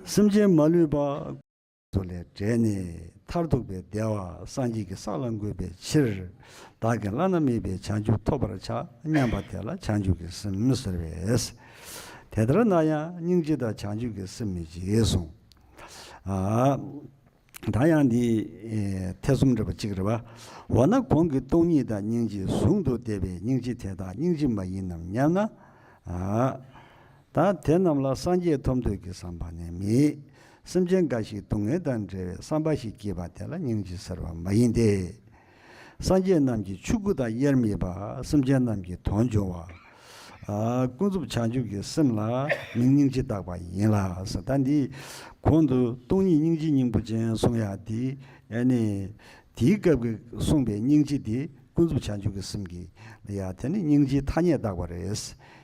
སེམས་ཅན་མ་ལུས་པ། ཚོགས་ལས་བསྒྲལ་ནས་མཐར་ཐུག་པའི་བདེ་བ་སངས་རྒྱས་ཀྱི་ས་ལ་འགོད་པའི་ཕྱིར། བདག་གིས་བླ་ན་མེད་པའི་བྱང་ཆུབ་ཐོབ་པར་བྱ་སྙམ་པ་དེ་ལ་བྱང་ཆུབ་ཀྱི་སེམས་ཟེར་བས། དེ་ལྟར་ན་ཡང་སྙིང་རྗེ་དང་བྱང་ཆུབ་ཀྱི་སེམས་མི་འཇིག་གསུངས། ཨ། ད་ཡང་འདི་ཐེ་ཚོམ་འདྲ་པོ་གཅིག་རེད་བ། འོ་ན་གོང་གི་སྟོང་ཉིད་དང་སྙིང་རྗེ་ཟུང་དུ་འབྲེལ་བའི་སྙིང་རྗེ་དེ་དག་སྙིང་རྗེ་མ་ཡིན་ནམ་སྙམ་ན། ཨ། ད་དེ་རྣམས་ལ་སངས་རྒྱས་ཐོབ་འདོད་ཀྱི་བསམ་པ་ནི་མེད། སེམས་ཅན་འགའ་ཞིག་སྡུག་བསྔལ་དང་འབྲེལ་བའི་བསམ་པ་ཞིག་སྐྱེས་པ་དེ་ལ་སྙིང་རྗེ་ཟེར་བ་མ་ཡིན་ཏེ། སངས་རྒྱས་རྣམས་ཀྱི་ཆོས་སྐུ་དང་དབྱེར་མེད་པ། སེམས་ཅན་རྣམས་ཀྱི་དོན་འབྱུང་བ། ཨ། ཀུན་རྫོབ་བྱང་ཆུབ་ཀྱི་སེམས་ལ་མིང་སྙིང་རྗེ་བཏགས་པ་ཡིན་ལ་ཟེར། ད་འདི་གོང་དུ་སྟོང་ཉིད་སྙིང་རྗེ་སྙིང་པོ་ཅན་གསུང་ཡག་འདི་ཨ་ནི་དེའི་སྐབས་ཀྱི་གསུངས་པའི་སྙིང་རྗེ་འདི་ཀུན་རྫོབ་བྱང་ཆུབ་ཀྱི་སེམས་ཀྱི་ཡ་དེ་ནི་སྙིང་རྗེའི་ཐ་སྙད་བཏགས་པ་རེད།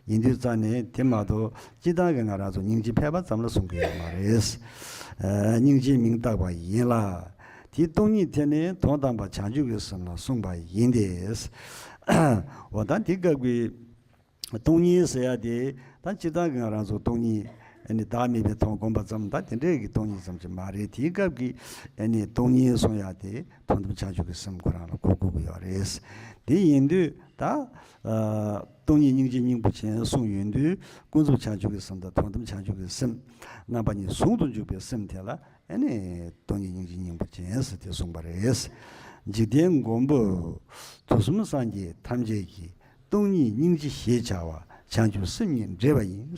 ཡིན་དུས་ཙང་ནས་དེ་མ་གཏོགས་སྤྱིར་བཏང་གི་ང་རང་ཚོ་སྙིང་རྗེ་ཕལ་པ་ཙམ་ལ་གསུང་གི་ཡོད་མ་རེད། ཨ། སྙིང་རྗེའི་མིང་བཏགས་པ་ཡིན་ལ། དེའི་སྟོང་ཉིད་དེ་ནི་དོན་དམ་པ་བྱང་ཆུབ་ཀྱི་སེམས་ལ་གསུངས་པ་ཡིན་ཏེ། འོ་ད་འདི་སྐབས་ཀྱི་སྟོང་ཉིད་ཟེར་ཡ་དེ་ད་སྤྱིར་བཏང་གི་ང་རང་ཚོ་སྟོང་ཉིད་ཨ་ནི་བདག་མེད་པའི་དོན་བསྒོམ་པ་ཙམ། ད་དེ་འདྲས་ཀྱི་སྟོང་ཉིད་ཙམ་ཅིག་མ་རེད། དེའི་སྐབས་ཀྱི་ཨ་ནི་སྟོང་ཉིད་གསུང་ཡ་དེ་དོན་དམ་བྱང་ཆུབ་ཀྱི་སེམས་ཁོ་རང་ལ་གོ་དགོས་ཀྱི་ཡོད་རེད། དེ་ཡིན་དུས་ད་ཨ་སྟོང་ཉིད་སྙིང་རྗེ་སྙིང་པོ་ཅན་གསུངས་ཡོང་དུས་ཀུན་རྫོབ་བྱང་ཆུབ་ཀྱི་སེམས་དང་དོན་དམ་བྱང་ཆུབ་ཀྱི་སེམས་རྣམ་པ་གཉིས་ཟུང་དུ་འཇུག་པའི་སེམས་དེ་ལ་ཨ་ནི་སྟོང་ཉིད་སྙིང་རྗེ་སྙིང་པོ་ཅན་ཟེར་ཏེ་གསུངས་པ་རེད། འཇིག་རྟེན་མགོན་པོ་དུས་གསུམ་སངས་རྒྱས་ཐམས་ཅད་ཀྱི། སྟོང་ཉིད་སྙིང་རྗེ་ཞེས་བྱ་བ། བྱང་ཆུབ་སེམས་ཉིད་འདྲེས་པ་ཡིན།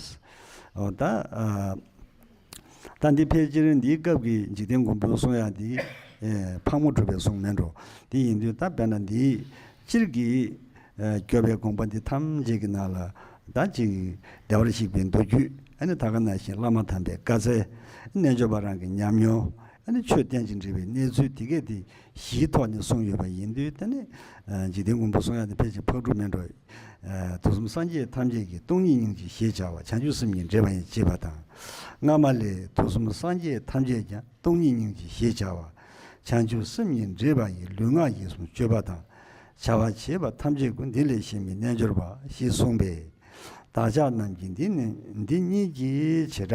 འོ་ད་ཨ་ད་འདི་ཕལ་ཆེར་འདིའི་སྐབས་ཀྱི་འཇིག་རྟེན་མགོན་པོའི་གསུང་ཡག་འདི་ཨེ་ཕག་མོ་གྲུ་པའི་གསུང་མིན་འགྲོ། དེ་ཡིན་དུས་ད་དཔེར་ན་འདིའི་སྤྱིར་གྱི་ཨེ་སྐྱོབ་པའི་དགོངས་པ་འདི་ཐམས་ཅད་ཀྱི་ནང་ལ་ད་ཅིག་བདེ་བར་གཤེགས་པའི་མདོ་རྒྱུད། ཨ་ནི་ད་ག་ནང་བཞིན་བླ་མ་དམ་པའི་བཀའ་སྩལ། རྣལ་འབྱོར་པ་རང་གི་ཉམས་མྱོང་། ཨ་ནི་ཆོས་གཏན་ཅིང་འབྲེལ་བའི་གནས་ཚུལ་དེ་གས་དེ་གཞིའི་ཐོག་ནས་གསུངས་ཡོད་པ་ཡིན་དུས། དེ་ནི་ཨ་འཇིག་རྟེན་མགོན་པོ་གསུང་ཡག་དེ་ཕལ་ཆེར་ཕག་གྲུ་མིན་འགྲོ། ཨ་དུས་གསུམ་སངས་རྒྱས་ཐམས་ཅད་ཀྱི། སྟོང་ཉིད་སྙིང་རྗེ་ཞེས་བྱ་བ། བྱང་ཆུབ་སེམས་ཉིད་འདྲེས་པ་ཡིན། ཅེས་པ་དང་། སྔ་མ་ལས། དུས་གསུམ་སངས་རྒྱས་ཐམས་ཅད་ཀྱང་། སྟོང་ཉིད་སྙིང་རྗེ་ཞེས་བྱ་བ། བྱང་ཆུབ་སེམས་ཉིད་འདྲེས་པ་ཡི། ལུས་ངག་ཡིད་གསུམ་སྤྱོད་པ་དང་། བྱ་བ་བྱེད་པ་ཐམས་ཅད་ཀུན། འདི་ལས་གཞན་མིན་རྣལ་འབྱོར་པ། ཞེས་གསུངས་པས། བདག་ཅག་རྣམས་ཀྱིས་འདི་ནི་འདི་ཉིད་ཀྱི་བྱེ་བྲག་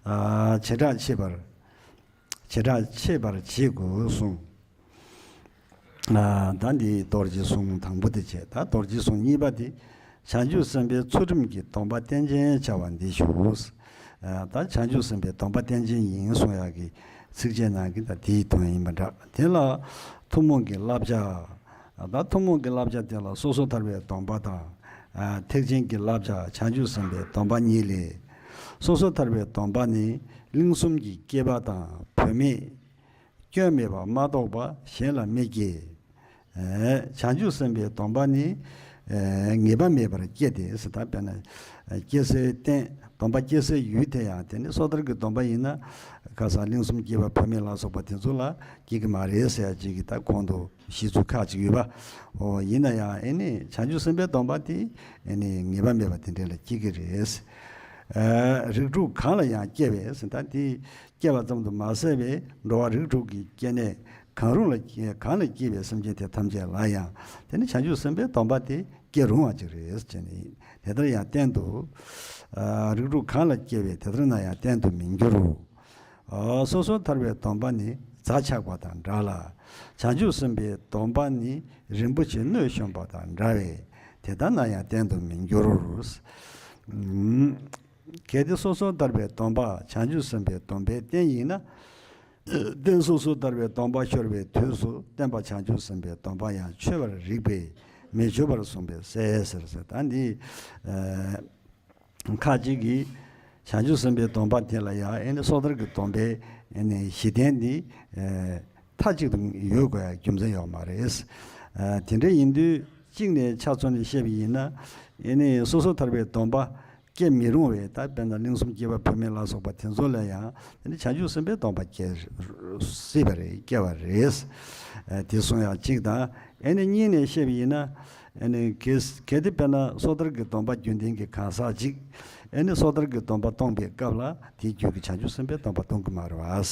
ཨ་བྱེ་བྲག་ཕྱེད་པར། བྱེ་བྲག་ཕྱེད་པར་བྱེད་དགོས་གསུངས། ཨ་ད་འདི་རྡོ་རྗེ་གསུང་དང་པོ་དེ་བྱས། ད་རྡོ་རྗེ་གསུང་གཉིས་པ་དེ། བྱང་ཆུབ་སེམས་དཔའི་ཚུལ་ཁྲིམས་ཀྱི་སྡོམ་པ་རྟེན་ཅན་བྱ་བ་འདི་ཞུ། ཨ་ད་བྱང་ཆུབ་སེམས་དཔའི་སྡོམ་པ་རྟེན་ཅན་ཡིན་གསུང་ཡག་གི་ཚིགས་བཅད་ནང་གི་ད་དེའི་དོན་ཡིན་པ་འདྲ། དེ་ལ་ཐུན་མོང་གི་བསླབ་བྱ། ད་ཐུན་མོང་གི་བསླབ་བྱ་དེ་ལ་སོ་སོར་ཐར་པའི་སྡོམ་པ་དང་། ཨ་ཐེག་ཆེན་གྱི་བསླབ་བྱ་བྱང་ཆུབ་སེམས་དཔའི་སྡོམ་པ་གཉིས་ལས། སོ་སོར་ཐར་པའི་སྡོམ་པ་ནི་གླིང་གསུམ་གྱི་སྐྱེས་པ་དང་བུད་མེད། སྐྱོན་མེད་པ་མ་གཏོགས་པ་གཞན་ལ་མི་སྐྱེ། ཨེ། བྱང་ཆུབ་སེམས་དཔའི་སྡོམ་པ་ནི། ཨེ། ངེས་པ་མེད་པར་སྐྱེ་སྟེ་ཟེར། ད་དཔེར་ན། ཨེ། སྐྱེ་སའི་རྟེན། སྡོམ་པ་སྐྱེ་སའི་ཡུལ་དེ་ཡང་དེ་ནི་སོ་ཐར་གྱི་སྡོམ་པ་ཡིན་ན། ཁ་སང་གླིང་གསུམ་སྐྱེ་བ་བུད་མེད་ལ་སོགས་པ་དེ་ཚོ་ལ་སྐྱེ་གི་མ་རེད་ཟེར་ཡ་ཅིག་གི་ད་གོང་དུ་གཞི་ཚུལ་ཁག་ཅིག་ཡོད་པ། འོ། ཡིན་ན་ཡང་ཨེ་ནི་བྱང་ཆུབ་སེམས་དཔའི་སྡོམ་པ་དེ་ཨེ་ནི་ངེས་པ་མེད་པ་དེ་འདྲ་ལ་སྐྱེ་གི་རེད། ཨེ། རིགས་དྲུག་གང་ལ་ཡང་སྐྱེ་བས་ཟེར། ད་དེ་སྐྱེ་བ་ཙམ་དུ་མ་ཟད་པའི་འགྲོ་བ་རིགས་དྲུག་གི་སྐྱེ་གནས་གང་རུང་ལ་སྐྱེ། གང་ལ་སྐྱེས་པའི་སེམས་ཅན་དེ་ཐམས་ཅད་ལ་ཡང་དེ་ནི་བྱང་ཆུབ་སེམས་དཔའི་སྡོམ་པ་དེ་སྐྱེ་རུང་བ་ཅིག་རེད་ཅེས་ནི། དེ་ལྟར་ཡང་བསྟན་ཏོ། ཨ། རིགས་དྲུག་གང་ལ་སྐྱེ་བས་དེ་ལྟར་ན་ཡང་བསྟན་དུ་མི་འགྱུར་རོ། ཨ། སོ་སོར་ཐར་པའི་སྡོམ་པ་ནི་རྫ་ཆགས་པ་དང་འདྲ་ལ། བྱང་ཆུབ་སེམས་དཔའི་སྡོམ་པ་ནི་རིན་པོ་ཆེ་སྣོད་གཞོམ་པ་དང་འདྲ་བས་དེ་ལྟར་ན་ཡང་བསྟན་དུ་མི་འགྱུར། ཨུམ། གལ་ཏེ་སོ་སོར་ཐར་པའི་སྡོམ་པ་བྱང་ཆུབ་སེམས་དཔའི་སྡོམ་པའི་རྟེན་ཡིན་ན། རྟེན་སོ་སོར་ཐར་པའི་སྡོམ་པ་ཤོར་བའི་དུས་སུ་བསྟན་པ་བྱང་ཆུབ་སེམས་དཔའི་སྡོམ་པ་ཡང་ཆོད་པར་རིགས་པས་མི་ཆོད་པར་གསུངས་པས་ཟེར་ཟེར་ཟེར། ད་འདི། ཨ། ཁ་ཅིག་གིས་བྱང་ཆུབ་སེམས་དཔའི་སྡོམ་པ་དེ་ལ་ཡང་ཨེ་ནི་སོ་ཐར་གྱི་སྡོམ་པའི་ཨེ་ནི་གཞི་རྟེན་འདི། ཨེ། མཐའ་གཅིག་ཏུ་ཡོད་དགོས་ཡ་རྒྱུ་མཚན་ཡོད་མ་རེད། ཨ། དེ་འདྲ་ཡིན་དུས་གཅིག་ནས་ཆ་མཚོན་ནས་བཤད་པ་ཡིན་ན། ཨེ་ནི་སོ་སོར་ཐར་པའི་སྡོམ་པ་སྐྱེ་མི་རུང་བས། ད་དཔེར་ན་གླིང་གསུམ་སྐྱེ་བ་བུད་མེད་ལ་སོགས་པ་དེ་ཚོ་ལ་ཡང་དེ་ནི་བྱང་ཆུབ་སེམས་དཔའི་སྡོམ་པ་སྐྱེ་སྲིད་པ་རེད། སྐྱེ་བ་རེད། ཨ། དེ་གསུང་ཡ་གཅིག་དང་། ཨེ་ནི་གཉིས་ནས་བཤད་པ་ཡིན་ན། ཨེ་ནི་གལ་གལ་ཏེ་དཔེར་ན་སོ་ཐར་གྱི་སྡོམ་པ་རྒྱུན་ལྡན་གྱི་གང་ཟག་ཅིག་ཨེ་ནི་སོ་ཐར་གྱི་སྡོམ་པ་གཏོང་པའི་སྐབས་ལ་དེའི་རྒྱུད་ཀྱི་བྱང་ཆུབ་སེམས་དཔའི་སྡོམ་པ་གཏོང་གི་མ་རེད་བ།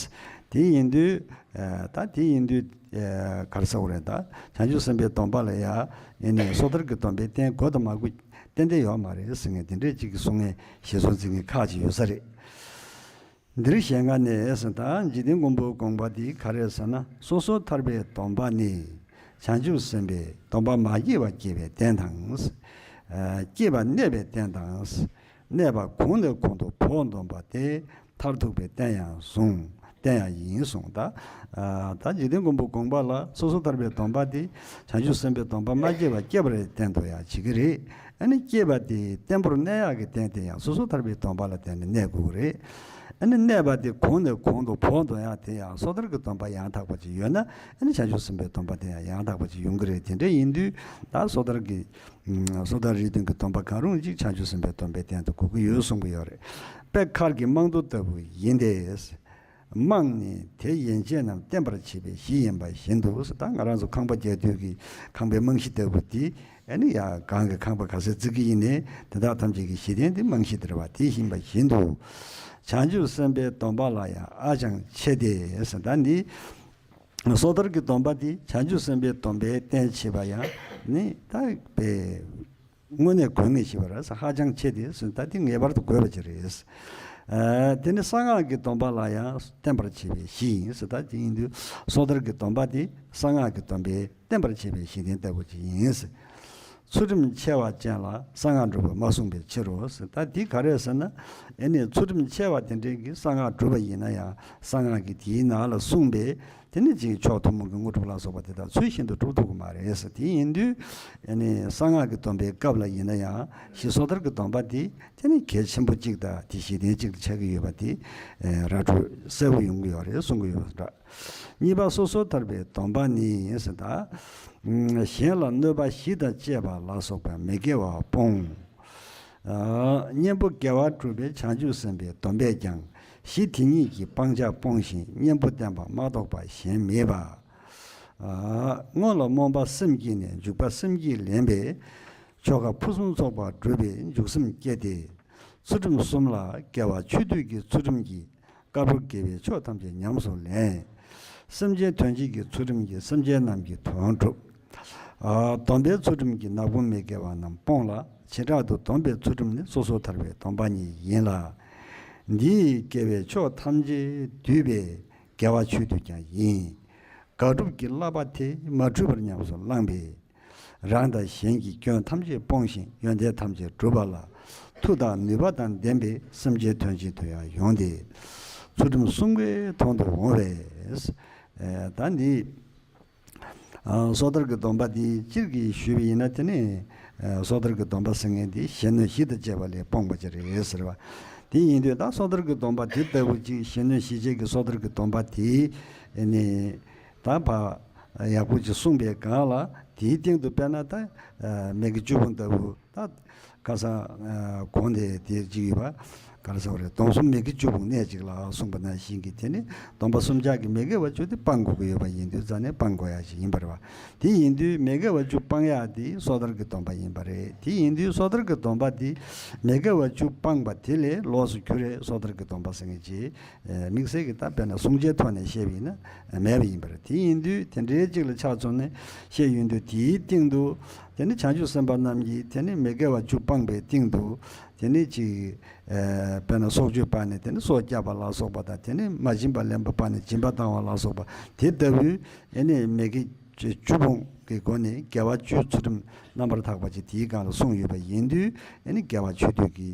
དེ་ཡིན་དུས། ཨ། ད་དེ་ཡིན་དུས། ཨ། ག་རེ་ཟེར་དགོས་རེད། ད་བྱང་ཆུབ་སེམས་དཔའི་སྡོམ་པ་ལ་ཡང་ཨེ་ནི་སོ་ཐར་གྱི་སྡོམ་པའི་རྟེན་དགོས་དང་མ་དགོས་ཏན་ཏན་ཡོད་མ་རེད་ཟེར་མཁན་དེ་འདྲས་ཅིག་གི་གསུང་མཁན་ཞེ་སོང་ཟེར་མཁན་ཁག་ཅིག་ཡོད་ས་རེད། འདིར་ཞལ་སྔ་ནས་ཟེར། ད་འཇིག་རྟེན་མགོན་པོའི་དགོངས་པ་འདི་ག་རེ་ཟེར་ན། སོ་སོར་ཐར་པའི་སྡོམ་པ་ནི་བྱང་ཆུབ་སེམས་དཔའི་སྡོམ་པ་མ་སྐྱེས་པ་སྐྱེ་བའི་རྟེན་དང་། ཨ། སྐྱེས་པ་གནས་པའི་རྟེན་དང་། གནས་པ་གོང་ནས་གོང་དུ་བོགས་འདོན་པ་སྟེ། མཐར་ཐུག་པའི་རྟེན་ཡང་གསུངས། རྟེན་ཡང་ཡིན་གསུངས། ད། ཨ། ད་འཇིག་རྟེན་མགོན་པོའི་དགོངས་པ་ལ་སོ་སོར་ཐར་པའི་སྡོམ་པ་དེ་བྱང་ཆུབ་སེམས་དཔའི་སྡོམ་པ་མ་སྐྱེས་པ་སྐྱེ་བར་བསྟན་དུ་ཡང་བྱེད་ཀྱི་རེད། ཨ་ནི་སྐྱེས་པ་དེ་བརྟན་པོར་གནས་ཡག་གི་རྟེན་དེ་ཡང་སོ་སོར་ཐར་པའི་སྡོམ་པ་ལ་བརྟེན་ནས་གནས་དགོས་ཀྱི་རེད། ཨ་ནི་གནས་པ་དེ་གོང་ནས་གོང་དུ་བོགས་འདོན་ཡག་དེ་ཡང་སོ་ཐར་གྱི་སྡོམ་པ་ཡང་དག་པ་ཅིག་ཡོད་ན། ཨ་ནི་བྱང་ཆུབ་སེམས་དཔའི་སྡོམ་པ་དེ་ཡང་ཡང་དག་པ་ཅིག་ཡོང་གི་རེད། དེ་འདྲ་ཡིན་དུས་ད་སོ་ཐར་གྱི། སོ་ཐར་རིགས་མཐུན་གྱི་སྡོམ་པ་གང་རུང་ཅིག་བྱང་ཆུབ་སེམས་དཔའི་སྡོམ་པའི་རྟེན་དུ་དགོས་ཀྱི་ཡོད་གསུང་གི་ཡོད་རེད། དཔེ་མཁར་གྱི་རྨང་རྡོ་ལྟ་བུ་ཡིན་ཏེ། རྨང་ནི་དེ་ཡན་ཆད་རྣམས་བརྟན་པར་བྱེད་པའི་གཞི་ཡིན་པ་བཞིན་དུ། ད་ང་རང་ཚོ་ཁང་པ་རྒྱག་དུས་ཀྱི་ཁང་པའི་རྨང་གཞི་ལྟ་བུ་དེ་ཨ་ནི་ཡ་གང་གི་ཁང་པ་ག་ཚད་བརྩིགས་ཀྱི་ཡིན་ནའི་དེ་དག་ཐམས་ཅད་ཀྱི་གཞི་རྟེན་དེ་རྨང་གཞི་དེ་རེད་བ། དེ་ཡིན་པ་བཞིན་དུ། བྱང་ཆུབ་སེམས་དཔའི་སྡོམ་པ་ལ་ཡང་ཨ་ཅང་ཆེ་སྟེ། ད་འདི། སོ་ཐར་གྱི་སྡོམ་པ་འདི་བྱང་ཆུབ་སེམས་དཔའི་སྡོམ་པའི་རྟེན་བྱེད་པ་ཡང་ནི་ད་དཔེ་དངོས་གནས་དགོས་ངེས་ཤེས་པ་རེད། ཧ་ཅང་ཆེ་སྟེ་ཟེར། ད་འདི་ངེས་པར་དུ་དགོས་པ་ཅིག་རེད། ཨ། དེ་ནི་གསང་སྔགས་ཀྱི་སྡོམ་པ་ལ་ཡང་བརྟན་པར་བྱེད་པའི་གཞི་ཡིན་ཟེར། ད་དེ་ཡིན་དུས་སོ་ཐར་གྱི་སྡོམ་པ་འདི་གསང་སྔགས་ཀྱི་སྡོམ་པའི་བརྟན་པར་བྱེད་པའི་གཞི་རྟེན་ལྟ་བུ་ཅིག་ཡིན། ཚུལ་ཁྲིམས་འཆལ་བ་ཅན་ལ་གསང་སྔགས་སྒྲུབ་པ་མ་གསུངས་པའི་ཕྱིར་རོ་ཟེར། ད་འདི་ག་རེ་ཟེར་ན། ཨེ་ནི་ཚུལ་ཁྲིམས་འཆལ་བ་དེ་འདྲའི་གི་གསང་སྔགས་སྒྲུབ་པ་ཡིན་ན་ཡང་གསང་སྔགས་ཀྱི་དེའི་ནང་ལ་གསུངས་པའི་དེ་ནི་ཅིག་མཆོག་ཐུན་མོང་གི་དངོས་གྲུབ་ལ་སོགས་པ་དེ་དག་ཚུལ་བཞིན་དུ་སྒྲུབ་ཐུབ་ཀྱི་མ་རེད་ཟེར། དེ་ཡིན་དུས་ཨེ་ནི་གསང་སྔགས་ཀྱི་སྡོམ་པའི་སྐབས་ལ་ཡིན་ན་ཡང་ཞི་སོ་ཐར་གྱི་སྡོམ་པ་འདི་དེ་ནི་གལ་ཆེན་པོ་གཅིག་དང་དེ་གཞི་རྟེན་གཅིག་ཏུ་ཆགས་ཀྱི་ཡོད་པ་དེ་ར་སྤྲོད་གསལ་པོ་ཡོང་གི་ཡོད་རེད་གསུང་གི་ཡོད་པ་འདྲ། གཉིས་པ་སོ་སོར་ཐར་པའི་སྡོམ་པ་ནི་ཟེར། ད་གཞན་ལ་གནོད་པ་བཞི་དང་བཅས་པ་ལ་སོགས་པ་མི་དགེ་བ་སྤོང་། གཉེན་པོ་དགེ་བ་སྒྲུབ་པའི་བྱང་ཆུབ་སེམས་དཔའི་སྡོམ་པས་ཀྱང་གཞི་དེ་ཉིད་ཀྱི་སྤང་བྱ་སྤོང་ཞིང་གཉེན་པོ་བསྟེན་པ་མ་གཏོགས་པ་གཞན་མེད་པ། སྔོན་ལ་རྨོངས་པ་སེམས་བསྐྱེད་ནས་འཇུག་པ་སེམས་བསྐྱེད་ལེན་པས་ཆོ་ག་ཕུན་སུམ་ཚོགས་པ་སྒྲུབ་པའི་འཇུག་སེམས་སྐྱེ་སྟེ། ཚུལ་ཁྲིམས་གསུམ་ལ་དགེ་བ་ཆོས་སྡུད་ཀྱི་ཚུལ་ཁྲིམས་ཀྱིས་དཀར་པོ་དགེ་བའི་ཕྱོགས་ཐམས་ཅད་ཉམས་སུ་ལེན། སེམས་ཅན་དོན་བྱེད་ཀྱི་ཚུལ་ཁྲིམས་ཀྱིས་སེམས་ཅན་རྣམས་ཀྱི་དོན་སྒྲུབ། སྡོམ་པའི་ཚུལ་ཁྲིམས་ཀྱིས་ནག་པོ་མི་དགེ་བ་རྣམས་སྤོང་ལ། བྱེ་བྲག་ཏུ་སྡོམ་པའི་ཚུལ་ཁྲིམས་ནི་སོ་སོར་ཐར་པའི་སྡོམ་པ་ཉིད་ཡིན་ལ། འདིས་དགེ་བའི་ཕྱོགས་ཐམས་ཅད་བསྡུས་པས་དགེ་བ་ཆོས་སྡུད་ཀྱང་ཡིན། དགག་སྒྲུབ་ཀྱི་བསླབ་པ་དེ་མ་འཁྲུལ་པར་ཉམས་སུ་བླངས་པས། རང་དང་གཞན་གྱི་སྐྱོན་ཐམས་ཅད་སྤོང་ཞིང་ཡོན་ཏན་ཐམས་ཅད་སྒྲུབ་པ་ལ་མཐུ་དང་ནུས་པ་དང་ལྡན་པའི་སེམས་ཅན་དོན་བྱེད་དུ་ཡང་ཡོང་སྟེ། ཚུལ་ཁྲིམས་གསུམ་ཀའི་དོན་དུ་འོང་བས། ད་འདི་སོ་ཐར་གྱི་སྡོམ་པ་འདི་སྤྱིར་གྱིས་ཞུས་པ་ཡིན་ན་དེ་ནི་སོ་ཐར་གྱི་སྡོམ་པ་ཟེར་མཁན་འདི་གཞན་གནོད་བཞི་དང་བཅས་པ་ལས་སྤོང་བ་ཅིག་རེད་ཟེར་བ། དེ་ཡིན་དུས་ད་སོ་ཐར་གྱི་སྡོམ་པ་དེ་ལྟ་བུ་ཅིག་གཞན་གནོད་གཞི་བྱེད་ཀྱི་སོ་ཐར་གྱི་སྡོམ་པ་དེ་ནི་ད་ཕར་ཡག་པོ་ཅིག་གསུངས་པའི་སྒང་ལ། དེའི་སྟེང་དུ་དཔེར་ན་ད་མི་དགེ་བཅུ་སྤོང་ལྟ་བུ། ད་ཁ་སང་གོང་དེ་དེ་ཅིག་ཡོད་པ། ག་རེ་ཟེར་བ་རེད། སྡོམ་གསུམ་མི་དགེ་བཅུ་སྤོང་གནད་གཅིག་ལ་གསུངས་པ་ནང་བཞིན་གྱི། དེ་ནི་སྡོམ་པ་གསུམ་ཆར་གྱི་མི་དགེ་བ་བཅུ་དེ་སྤང་དགོས་ཀྱི་ཡོད་པ་ཡིན་དུས་ཙང་ནས་སྤང་དགོས་ཡ་ཞིག་ཡིན་པ་རེད་བ། དེ་ཡིན་དུས་མི་དགེ་བ་བཅུ་སྤང་ཡག་དེ་སོ་ཐར་གྱི་སྡོམ་པ་ཡིན་པ་རེད། དེ་ཡིན་དུས་སོ་ཐར་གྱི་སྡོམ་པ་དེ་མི་དགེ་བ་བཅུ་སྤངས་པ་དེ་ལས་ལོགས་སུ་གྱུར་རེད། སོ་ཐར་གྱི་སྡོམ་པ་ཟེར་མཁན་ཅིག་དམིགས་བསལ་གྱི་ད་དཔེར་ན་གསུང་ཆོས་ཐོག་ནས་བཤད་པ་ཡིན་ན་མེད་པ་ཡིན་པ་རེད། དེ་ཡིན་དུས་དེ་འདྲའི་ཅིག་ལ་ཆ་མཚོན་ནས་བཤད་ཡོང་དུས། དེའི་སྟེང་དུ་དེ་ནི་བྱང་ཆུབ་སེམས་དཔའ་རྣམས་ཀྱིས་དེ་ནི་མི་དགེ་བ་བཅུ་སྤངས་པའི་སྟེང་དུ་དེ་ནི་ཅིག་དཔེར་ན་སྲོག་གཅོད་སྤངས་ནས་དེ་ནི་སྲོག་བསྐྱབས་པ་ལ་སོགས་པ་དང་། དེ་ནི་མ་བྱིན་པ་ལེན་པ་སྤངས་ནས་སྦྱིན་པ་བཏང་བ་ལ་སོགས་པ་དེ་ལྟ་བུའི་ཨེ་ནི་མི་དགེ་བཅུ་སྤོང་གི་སྒོ་ནས་དགེ་བ་བཅུའི་ཚུལ་ཁྲིམས་རྣམ་པར་དག་པ་ཅིག་དེའི་སྒང་ལ་གསུངས་ཡོད་པ་ཡིན་དུས། ཨེ་ནི་དགེ་བ་ཆོས་སྡུད་ཀྱི་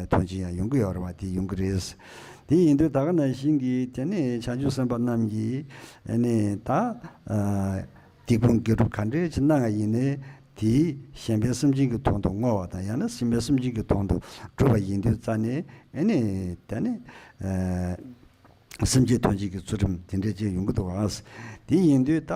དོན་ཆེན་ཡང་ཡོང་གི་ཡོད་རེད་བ། དེ་ཡོང་གི་རེད། དེ་ཡིན་དུས་ད་ག་ནང་བཞིན་གྱི་དེ་ནི་བྱང་ཆུབ་སེམས་དཔའ་རྣམས་ཀྱིས་ཨེ་ནི་ད་སྡིག་སྤོང་དགེ་སྒྲུབ་ག་འདྲས་ཅིག་གནང་བ་ཡིན་ནའི། དེས་གཞན་ཕན་སེམས་ཅན་གྱི་དོན་དུ་བསྔོ་བ་དང་། ཡང་ན་གཞན་ཕན་སེམས་ཅན་གྱི་དོན་དུ་བསྒྲུབས་པ་ཡིན་དུས་ཙང་ནས། ཨེ་ནི་དེ་ནི་སེམས་ཅན་དོན་བྱེད་ཀྱི་ཚུལ་ཁྲིམས་དེ་འདྲས་ཅིག་ཡོང་གི་འདུག་ཨ། དེ་ཡིན་དུས་ད་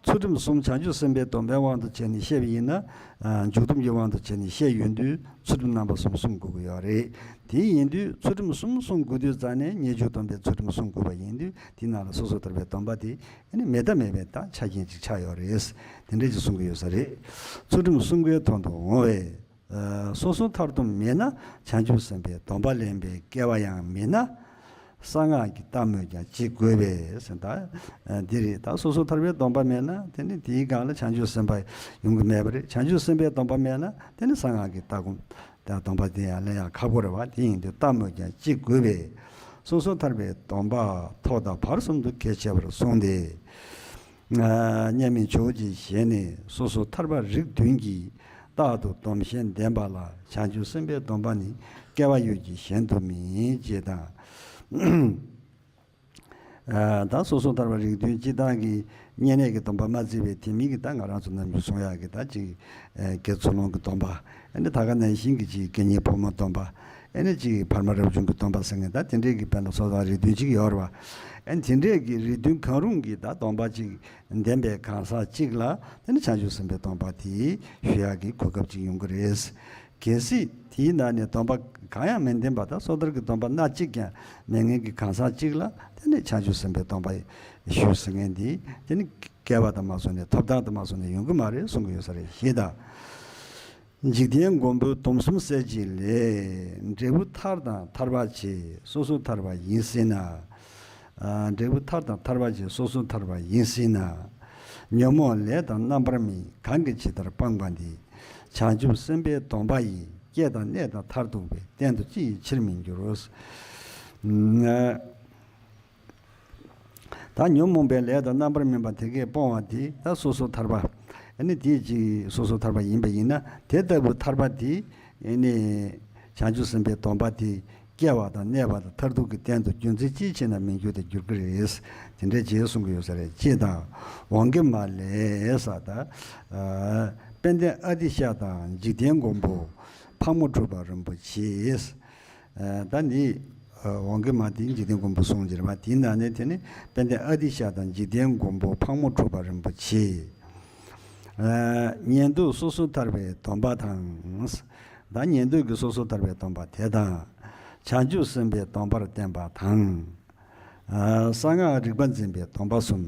ཚུལ་ཁྲིམས་གསུམ་བྱང་ཆུབ་སེམས་དཔའི་སྡོམ་པའི་དབང་དུ་བྱས་ནས་བཤད་པ་ཡིན་ན། ཨ། འཇུག་སྡོམ་གྱི་དབང་དུ་བྱས་ནས་བཤད་ཡོང་དུས་ཚུལ་ཁྲིམས་རྣམ་པ་གསུམ་སྲུང་དགོས་ཀྱི་ཡོད་རེད། དེ་ཡིན་དུས་ཚུལ་ཁྲིམས་གསུམ་སྲུང་དགོས་དུས་ཙང་ནས་ཉེས་སྤྱོད་སྡོམ་པའི་ཚུལ་ཁྲིམས་སྲུང་དགོས་པ་ཡིན་དུས། དེ་ནང་ལ་སོ་སོ་ཐར་པའི་སྡོམ་པ་དེ་ཨ་ནི་མེད་ད་མེད་པའི་ད་ཆ་རྐྱེན་ཅིག་ཆགས་ཡོད་རེད། དེ་འདྲས་ཅིག་གསུང་གི་ཡོད་ས་རེད། ཚུལ་ཁྲིམས་སྲུང་བའི་དོན་དུ་འོང་བས། ཨ། སོ་སོ་ཐར་སྡོམ་མེད་ན་བྱང་ཆུབ་སེམས་དཔའི་སྡོམ་པ་ལེན་པའི་སྐལ་བ་ཡང་མེད་ན། གསང་སྔགས་ཀྱི་རྟགས་སྨོས་ཀྱང་ཅི་དགོས་པས་ཟེར། ད་ཨ་འདི་རེད། ད་སོ་སོ་ཐར་པའི་སྡོམ་པ་མེད་ན་དེ་ནི་དེའི་སྒང་ལ་བྱང་ཆུབ་སེམས་དཔའ་ཡོང་གི་མེད་པ་རེད། བྱང་ཆུབ་སེམས་དཔའི་སྡོམ་པ་མེད་ན་དེ་ནི་གསང་སྔགས་ཀྱི་ལྟ་སྒོམ་དང་སྡོམ་པ་དེ་ཡང་ལེན་ཡང་ཁག་པོ་རེད་བ། དེ་ཡིན་དུས་རྟགས་སྨོས་ཀྱང་ཅི་དགོས་པས། སོ་སོ་ཐར་པའི་སྡོམ་པ་ཐོག་མཐའ་བར་གསུམ་དུ་གལ་ཆེ་བར་གསུངས་ཏེ། ཨ། སྙམ་མིན་ཇོ་བོ་རྗེ་ཞལ་ནས་སོ་སོ་ཐར་པ་རིགས་བདུན་གྱིས་རྟག་ཏུ་སྡོམ་ཞེན་ལྡན་པ་ལ་བྱང་ཆུབ་སེམས་དཔའི་སྡོམ་པ་ནི་སྐལ་བ་ཡོད་ཀྱི་གཞན་དུ་མེད་ཅེས་དང་། ཨ། ད་སོ་སོ་ཐར་པ་རིགས་བདུན་སྤྱིར་བཏང་གི་བསྙེན་གནས་ཀྱི་སྡོམ་པ་མ་བརྩིས་པའི་དེ་མིན་གྱི་ད་ང་རང་ཚོ་ནམ་རྒྱུན་གསུང་ཡག་གི་ད་ཅིག་ཨ། དགེ་ཚུལ་སློང་གི་སྡོམ་པ། ཨ་ནི་ད་ག་ནང་བཞིན་གྱི་ཅིག་དགེ་བསྙེན་ཕོ་མོའི་སྡོམ་པ། ཨ་ནི་ཅིག་འཕར་མ་རབ་བྱུང་གི་སྡོམ་པ་ཟེར་མཁན། ད་དེ་འདྲས་ཀྱི་དཔེར་ན་སོ་ཐར་རིགས་བདུན་ཅིག་ཡོད་རེད་བ། ཨ་ནི་དེ་འདྲས་ཀྱི་རིགས་བདུན་གང་རུང་གི་ད་སྡོམ་པ་ཅིག་ལྡན་པའི་གང་ཟག་ཅིག་ལ་དེ་ནི་བྱང་ཆུབ་སེམས་དཔའི་སྡོམ་པ་དེ་ཞུ་ཡག་གི་གོ་སྐབས་ཅིག་ཡོང་གི་རེད། གལ་སྲིད་དེའི་ནང་ནས་སྡོམ་པ་གང་ཡང་མི་ལྡན་པ་དང་སོ་ཐར་གྱི་སྡོམ་པ་སྣ་གཅིག་ཀྱང་མེད་མཁན་གྱི་གང་ཟག་ཅིག་ལ་དེ་ནི་བྱང་ཆུབ་སེམས་དཔའི་སྡོམ་པ་ཞུ་ཟེར་མཁན་དེ་དེ་ནི་སྐལ་བ་དང་མ་སོང་ནས་ཐོབ་ཐང་དང་མ་སོང་ནས་ཡོང་གི་མ་རེད་གསུང་གི་ཡོད་ས་རེད། ཞེས་དང་། འཇིག་རྟེན་མགོན་པོའི་སྡོམ་གསུམ་གསལ་བྱེད་ལས། འབྲས་བུ་ཐར་དང་ཐར་པ་ཆེ་སོ་སོ་ཐར་པ་ཡིན་སྲིད་ན། ཨ། འབྲས་བུ་ཐར་དང་ཐར་པ་ཆེ་སོ་སོ་ཐར་པ་ཡིན་སྲིད་ན། ཉོན་མོངས་ལས་དང་རྣམ་པར་སྨིན་གང་གིས་ཇི་ལྟར་སྤངས་པ་འདི། བྱང་ཆུབ་སེམས་དཔའི་སྡོམ་པ་ཡིས། སྐྱེ་དང་གནས་དང་མཐར་ཐུག་པའི། གཏན་དུ་ཅི་ཡི་ཕྱིར་མི་འགྱུར། ཨ། ད་ཉོན་མོངས་པའི་ལས་དང་རྣམ་པར་སྨིན་པ་དེ་གས་སྤོང་བ་དེ་ད་སོ་སོ་ཐར་པ། ཨ་ནི་དེ་ཅིག་སོ་སོ་ཐར་པ་ཡིན་པ་ཡིན་ན། དེ་ལྟ་བུ་ཐར་པ་དེ་ཨ་ནི་བྱང་ཆུབ་སེམས་དཔའི་སྡོམ་པ་དེ་སྐྱེ་བ་དང་གནས་པ་དང་མཐར་ཐུག་གི་རྟེན་དུ་རྒྱུ་མཚན་ཅིའི་ཕྱིར་ན་མི་འགྱུར་ཏེ་འགྱུར་གྱི་རེད། དེ་འདྲའི་རྗེས་གསུང་གི་ཡོད་ས་རེད། ཅེས་དང་། འོང་གི་མ་ལས་ས། ད་ཨ་དཔལ་ལྡན་ཨ་ཏི་ཤ་དང་འཇིག་རྟེན་མགོན་པོ་ཕག་མོ་གྲུ་པ་རིན་པོ་ཆེ། ཨ་ད་འདི་ཨ་འོང་གི་མ་དེ་འཇིག་རྟེན་མགོན་པོ་གསུངས་ཀྱི་རེད་པ། དེའི་ནང་ནས་དེ་ནི་དཔལ་ལྡན་ཨ་ཏི་ཤ་དང་འཇིག་རྟེན་མགོན་པོ་ཕག་མོ་གྲུ་པ་རིན་པོ་ཆེ། ཨ་ཉན་ཐོས་སོ་སོ་ཐར་པའི་སྡོམ་པ་དང་། ད་ཉན་ཐོས་ཀྱི་སོ་སོ་ཐར་པའི་སྡོམ་པ་དེ་དང་། བྱང་ཆུབ་སེམས་དཔའི་སྡོམ་པར་བསྟན་པ་དང་། ཨ་གསང་སྔགས་རིག་པ་འཛིན་པའི་སྡོམ་པ་གསུམ།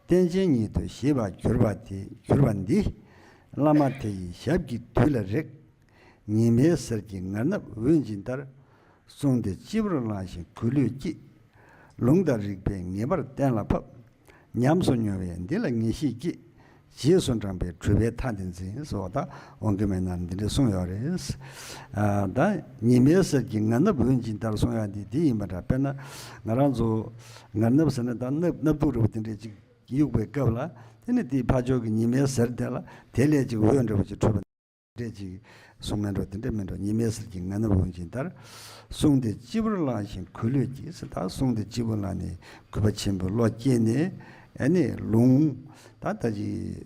རྟེན་ཅན་ཉིད་དུ་བཞེས་པར་གྱུར་པ་དེ། གྱུར་པ་འདི། བླ་མ་དེ་ཡི་ཞབས་ཀྱི་རྡུལ་ལ་རེག་ཉི་མའི་ཟེར་གྱི་ངར་གནབ་འོད་འབྱིན་ལྟར། བསྲུངས་ཏེ་སྤྱི་བོར་བླངས་ཤིང་གུས་ལུས་བསྐྱེད། ལུང་དང་རིགས་པས་ངེས་པར་གཏན་ལ་ཕབ། ཉམས་སུ་མྱོང་བས་འདི་ལ་ངེས་ཤེས་སྐྱེས། རྗེས་སུ་འབྲངས་པས་གྲུབ་པའི་མཐའ་འདི་འཛིན། ཟེར་བ་ད་འོང་གི་མེད་ན་འདི་འདྲ་གསུངས་ཡོད་རེད། ཨ་ད་ཉི་མའི་ཟེར་གྱི་ངར་གནབ་འོད་འབྱིན་ལྟར་གསུངས་ཡག་འདི་འདི་ཡིན་པ་འདྲ། དཔེར་ན་ང་རང་ཚོ་ངར་གནབ་ཟེར་ན་ད་གནབ་གནབ་ཐུག་རེད་པ། དེ་འདྲས་ཅིག་གཡུག་པའི་སྐབས་ལ་དེ་ནི་དེའི་ཕར་ཕྱོགས་ཀྱི་ཉི་མའི་ཟེར་དེ་ལ་དེ་ལས་ཅིག་འོད་འདྲ་པོ་ཅིག་འཕྲོས་པ་འདྲས་ཅིག་གསུང་མེད་འགྲོ། དེ་འདྲ་མིན་འགྲོ། ཉི་མའི་ཟེར་གྱི་ངར་གནབ་འོད་འབྱིན་ལྟར། བསྲུངས་ཏེ་སྤྱི་བོར་བླངས་ཤིང་གུས་ལུས་བསྐྱེད། ཟེར་ད་བསྲུངས་ཏེ་སྤྱི་བོར་བླངས་ནས་གུས་པ་ཆེན་པོས་བློ་བསྐྱེད་ནས། ཨ་ནི་ལུང་ད་ད་ཅིག་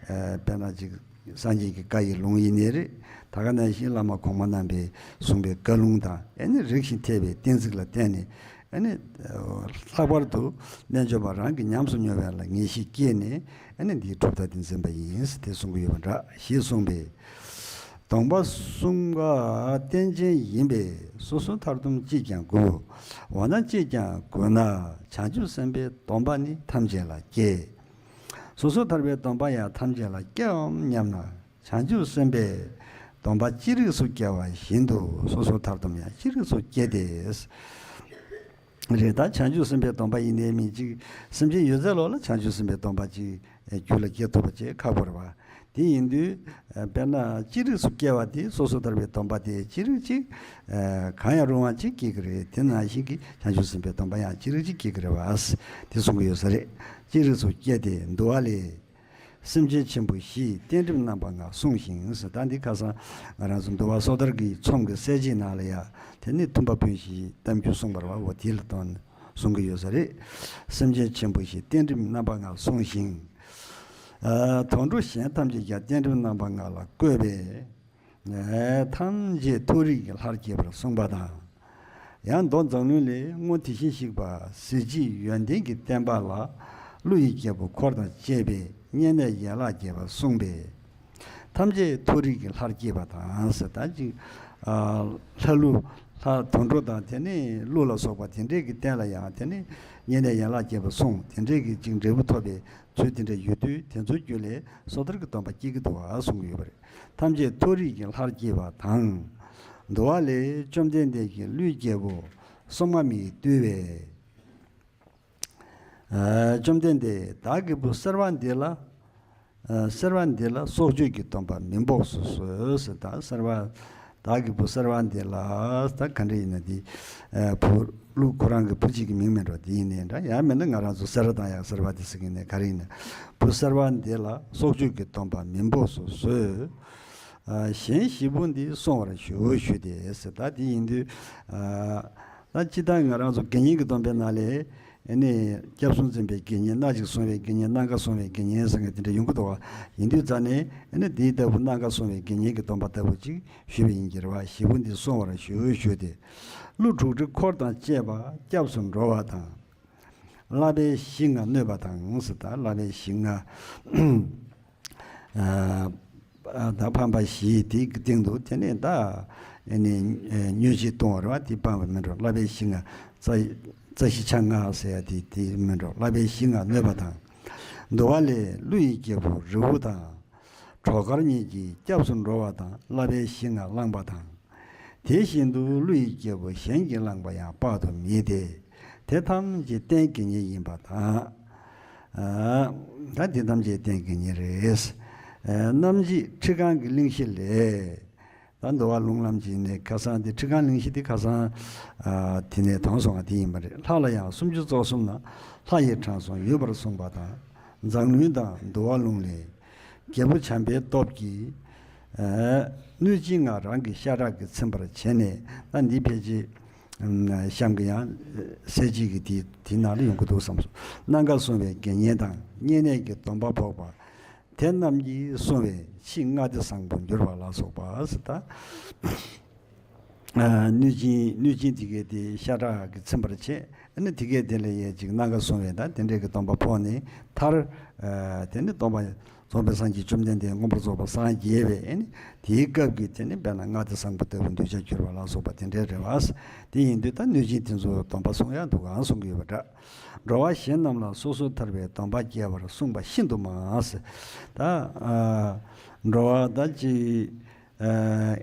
ཨ་དཔེར་ན་ཅིག་ སངས་རྒྱས་ཀྱི་བཀའ་ཡི་ལུང་ཡིན་ནའི་རེད། ད་ག་ནང་བཞིན་བླ་མ་གོང་མ་རྣམ་པས་གསུངས་པའི་བཀའ་ལུང་དང་ཨ་ནི་རིགས་བཞིན་ཐེག་པའི་གཏན་ཚིགས་ལ་བརྟེན་ནས་ཨ་ནི་ལྷག་པར་དུ་རྣལ་འབྱོར་པ་རང་གིས་ཉམས་སུ་མྱོང་བ་ལ་ངེས་ཤེས་སྐྱེས་ནས་ཨ་ནི་འདིའི་གྲུབ་མཐའ་དེ་འཛིན་པ་ཡིན་ཟེར་དེ་གསུང་གི་ཡོད་པ་འདྲ་ཞེས་གསུངས་པས། སྡོམ་པ་གསུམ་ཀ་རྟེན་ཅན་ཡིན་པས་སོ་སོ་མཐར་ཐུག་ཅིས་ཀྱང་དགོས། འོ་ན་ཅིས་ཀྱང་དགོས་ན་བྱང་ཆུབ་སེམས་དཔའི་སྡོམ་པ་ནི་ཐམས་ཅད་ལ་སྐྱེ། སོ་སོ་ཐར་པའི་སྡོམ་པ་ཡང་ཐམས་ཅད་ལ་སྐྱེའམ་སྙམ་ན། བྱང་ཆུབ་སེམས་དཔའི་སྡོམ་པ་ཅི་རིགས་སུ་སྐྱེ་བ་བཞིན་དུ་སོ་སོ་མཐར་ཐུག་ཡང་ཅི་རིགས་སུ་སྐྱེ་སྟེ། རེད་ད་བྱང་ཆུབ་སེམས་དཔའི་སྡོམ་པ་ཡིན་ནའི་མིན་ཅིག་སེམས་ཅན་ཡོད་ཚད་ལོག་ལ་བྱང་ཆུབ་སེམས་དཔའི་སྡོམ་པ་ཅིག་རྒྱུད་ལ་སྐྱེ་ཐུབ་པ་ཅིག་ཁག་པོ་རེད་བ། དེ་ཡིན་དུས་དཔེར་ན་ཅི་རིགས་སུ་སྐྱེ་བ་དེ་སོ་སོ་ཐར་པའི་སྡོམ་པ་དེ་ཅི་རིགས་ཅིག་གང་ཡང་རུང་བ་ཅིག་སྐྱེ་གི་རེད། དེ་ནང་བཞིན་གྱི་བྱང་ཆུབ་སེམས་དཔའི་སྡོམ་པ་ཡང་ཅི་རིགས་ཅིག་སྐྱེ་གི་རེད་བ། དེ་གསུང་གི་ཡོད་ས་རེད། ཅི་རིགས་སུ་སྐྱེ་སྟེ་འདུལ་བ་ལས། སེམས་ཅན་ཆེན་པོ་བཞིའི་རྟེན་འབྲེལ་རྣམ་པ་ལྔ་གསུངས་ཤིང་ཟེར། ད་འདི་ཁ་སང་ང་རང་ཚོ་འདུལ་བ་སོ་ཐར་གྱི་ཚོམས་ཀྱི་གསལ་བྱེད་ནང་ལ་ཡ་དེ་ནི་མཐུན་པ་སྤུན་བཞིའི་གཏམ་རྒྱུད་གསུངས་པ་རེད་བ། འོ་དེ་ལ་དོན་གསུང་གི་ཡོད་ས་རེད། སེམས་ཅན་ཆེན་པོ་བཞིའི་རྟེན་འབྲེལ་རྣམ་པ་ལྔ་གསུངས་ཤིང་། ཨ་དོན་གྲུབ་གཞན་ཐམས་ཅད་ཀྱང་རྟེན་འབྲེལ་རྣམ་པ་ལྔ་ལ་བཀོད་པས། ཐམས་ཅད་མཐོ་རིས་ཀྱི་ལྷར་བསྐྱེད་པར་གསུངས་པ་དང་། ཡང་མདོ་མཛངས་བླུན་ལས་སྔོ་དེ་བཞིན་གཤེགས་པ་གཟི་བརྗིད་ཡོན་ཏན་གྱི་བསྟན་པ་ལ་ཀླུ་ཡི་རྒྱལ་པོ་འཁོར་དང་བཅས་པས་བསྙེན་གནས་ཡན་ལག་བརྒྱད་པ་གསུངས་པས། ཐམས་ཅད་མཐོ་རིས་ཀྱི་ལྷར་བསྐྱེད་པ་དང་ཟེར་ད་ཅིག་ལྷ་ཀླུ་ལྷ་དོན་གྲུབ་དང་དེ་ནས་ཀླུ་ལ་སོགས་པ་དེ་འདྲས་ཀྱི་རྟེན་ལ་ཡང་དེ་ནས་བསྙེན་གནས་ཡན་ལག་བརྒྱད་པ་གསུངས་དེ་འདྲས་ཀྱི་ཅིག་འབྲས་བུ་ཐོབ་པའི་ཚུལ་དེ་འདྲ་ཡོད་དུས་དེ་ཚོའི་རྒྱུད་ལས་སོ་ཐར་གྱི་སྡོམ་པ་སྐྱེ་གི་འདུག་ཨ་གསུང་གི་ཡོད་པ་རེད། ཐམས་ཅད་མཐོ་རིས་ཀྱི་ལྷར་བསྐྱེད་པ་དང་། འདུལ་བ་ལས་བཅོམ་ལྡན་འདས་ཀྱིས་ཀླུའི་རྒྱལ་པོ་སྲུང་མ་མིག་བཏུལ་བས། ཨ་བཅོམ་ལྡན་འདས་བདག་གི་བུ་གསར་བ་འདི་ལ། ཨ་གསར་བ་འདི་ལ་སྲོག་གཅོད་ཀྱི་སྡོམ་པ་མི་འབོགས་སུ་གསོལ་ཟེར། ད་གསར་བ་བདག་གི་བུ་གསར་བ་འདི་ལ་ད་ག་འདྲ་ཡིན་ན་འདི་ཨ་བུ་ཀླུ་ཁོ་རང་གི་བུ་གཅིག་གི་མིང་མིན་འགྲོ་འདི་ཡིན་ནའི་འདྲ་ཡང་མིན་ན་ང་རང་ཚོ་སེ་ར་དང་ཡང་གསར་བ་འདི་ཟེར་གི་ནས་ག་རེ་ཡིན་ན་བུ་གསར་བ་འདི་ལ་སྲོག་གཅོད་ཀྱི་སྡོམ་པ་མི་འབོགས་སུ་གསོལ། ཨ་གཞན་བཞི་པོ་འདི་བསྲུང་བར་ཞུ་ཞུ་སྟེ་ཟེར། ད་འདི་ཡིན་དུས་ཨ་ད་སྤྱིར་བཏང་ང་རང་ཚོ་དགེ་བསྙེན་གྱི་སྡོམ་པའི་ནང་ལས་ཨ་ནི་སྐྱབས་སུ་འཛིན་པའི་དགེ་བསྙེན་སྣ་གཅིག་བསྲུང་བའི་དགེ་བསྙེན་སྣ་འགའ་བསྲུང་བའི་དགེ་བསྙེན་ཟེར་མཁན་དེ་འདྲ་ཡོང་གི་འདུག་བ། ཡིན་དུས་ཙང་ནས་ཨ་ནི་འདིའི་ལྟ་བུ་སྣ་འགའ་བསྲུང་བའི་དགེ་བསྙེན་གྱི་སྡོམ་པ་ལྟ་བུ་ཅིག་ཞུས་པ་ཡིན་གྱི་རེད་བ། བཞི་པོ་འདི་བསྲུང་བར་ཞུ་ཞུ་སྟེ། ཀླུ་དྲུག་ཁྲི་འཁོར་དང་བཅས་པ་སྐྱབས་སུ་འགྲོ་བ་དང་། བསླབ་པའི་གཞི་ལྔ་གནོད་པ་དང་ཟེར། ད་བསླབ་པའི་གཞི་ལྔ། ཨ་ད་ཕམ་པ་བཞི་དེའི་སྟེང་དུ་དེ་ནས་ད་ཨ་ནི་མྱོས་བྱེད་གཏོང་བ་རེད་བ། དེ་སྤང་བ་མིན་འགྲོ། བསླབ་པའི་གཞི་ལྔ་རྩ་རྩ་ཤེ་ཆ་ལྔ་ཟེར་ཡ་དེ་དེ་མིན་འགྲོ། བསླབ་པའི་གཞི་ལྔ་གནོད་པ་དང་། འདུལ་བ་ལས་ཀླུ་ཡི་རྒྱལ་པོ་རི་བོ་དང་། གྲོག་མཁར་གཉིས་ཀྱིས་སྐྱབས་སུ་འགྲོ་བ་དང་། བསླབ་པའི་གཞི་ལྔ་བླངས་པ་དང་། དེ་བཞིན་དུ་ཀླུ་ཡི་རྒྱལ་པོ་གཞན་གྱིས་བླངས་པ་ཡང་དཔག་ཏུ་མེད་དེ། དེ་ཐམས་ཅད་རྟེན་དགེ་བསྙེན་ཡིན་པ་དང་། ཨ་ད་དེ་ཐམས་ཅད་རྟེན་དགེ་བསྙེན་རེད། ཨ་རྣམ་འབྱེད་ཁྲི་སྒང་གི་གླེང་གཞི་ལས། ད་འདུལ་བ་ལུང་ལམ་གྱི་ནས་ཁ་སང་དེ་ཁྲི་སྒང་གླེང་གཞི་དེ་ཁ་སང་ཨ་དེ་ནས་དོན་སོང་བ་དེ་ཡིན་པ་རེད། ལྷ་ལ་ཡང་སུམ་ཅུ་རྩ་གསུམ་ན་ལྷ་ཡི་དྲང་སྲོང་ཡོད་པར་གསུངས་པ་དང་། མཛངས་བླུན་དང་འདུལ་བ་ལུང་ལས། རྒྱལ་པོ་བྱམས་པའི་སྟོབས་ཀྱིས། ཨ་གནོད་སྦྱིན་ལྔ་རང་གི་ཤ་ཁྲག་གིས་ཚིམ་པར་བྱས་ནས། ད་འདི་ཕལ་ཆེར་ཨམ་གཤམ་གྱི་ཡང་གསལ་བྱེད་ཀྱི་དེ་དེའི་ནང་ལ་ཡོང་གི་འདུག་བསམ་སོང་། སྣ་འགའ་བསྲུང་བའི་དགེ་བསྙེན་དང་། བསྙེན་གནས་ཀྱི་སྡོམ་པ་ཕོག་པ། དེ་རྣམས་ཀྱིས་བསྲུང་བའི་ཕྱིར་ལྔ་སྡེ་བཟང་པོར་འགྱུར་བ་ལ་སོགས་པ་ཟེར། ད་ཨ་གནོད་སྦྱིན་གནོད་སྦྱིན་དེ་གས་དེ་ཤ་ཁྲག་གིས་ཚིམ་པར་བྱས། ཨ་ནི་དེ་གས་དེ་ལ་ཡས་ཅིག་སྣ་འགའ་བསྲུང་བས་ད་དེ་འདྲས་ཀྱི་སྡོམ་པ་ཕོག་ནས་མཐར། ཨ་དེ་ནི་སྟོན་པ་རྫོགས་པའི་སངས་རྒྱས་བཅོམ་ལྡན་འདས་མངོན་པར་རྫོགས་པར་སངས་རྒྱས་པས། ཨ་ནི་དེའི་སྐབས་ཀྱི་དེ་ནི་དཔེར་ན་ལྔ་སྡེ་བཟང་པོ་ལྟ་བུ་འདུས་བྱས་གྱུར་པ་ལ་སོགས་པ་དེ་འདྲས་རེད་བ། དེ་ཡིན་དུས་ད་གནོད་སྦྱིན་དེ་ཚོ་སྡོམ་པ་བསྲུང་ཡག་འདུག་གང་གསུང་གི་ཡོད་པ་འདྲ། འགྲོ་བ་གཞན་རྣམས་ལ་སོ་སོ་ཐར་པའི་སྡོམ་པ་སྐྱེ་བར་གསུངས་པ་ཤིན་ཏུ་མང་ཟེར། ད་ཨ་འགྲོ་བ་ད་ཅི་ཨ་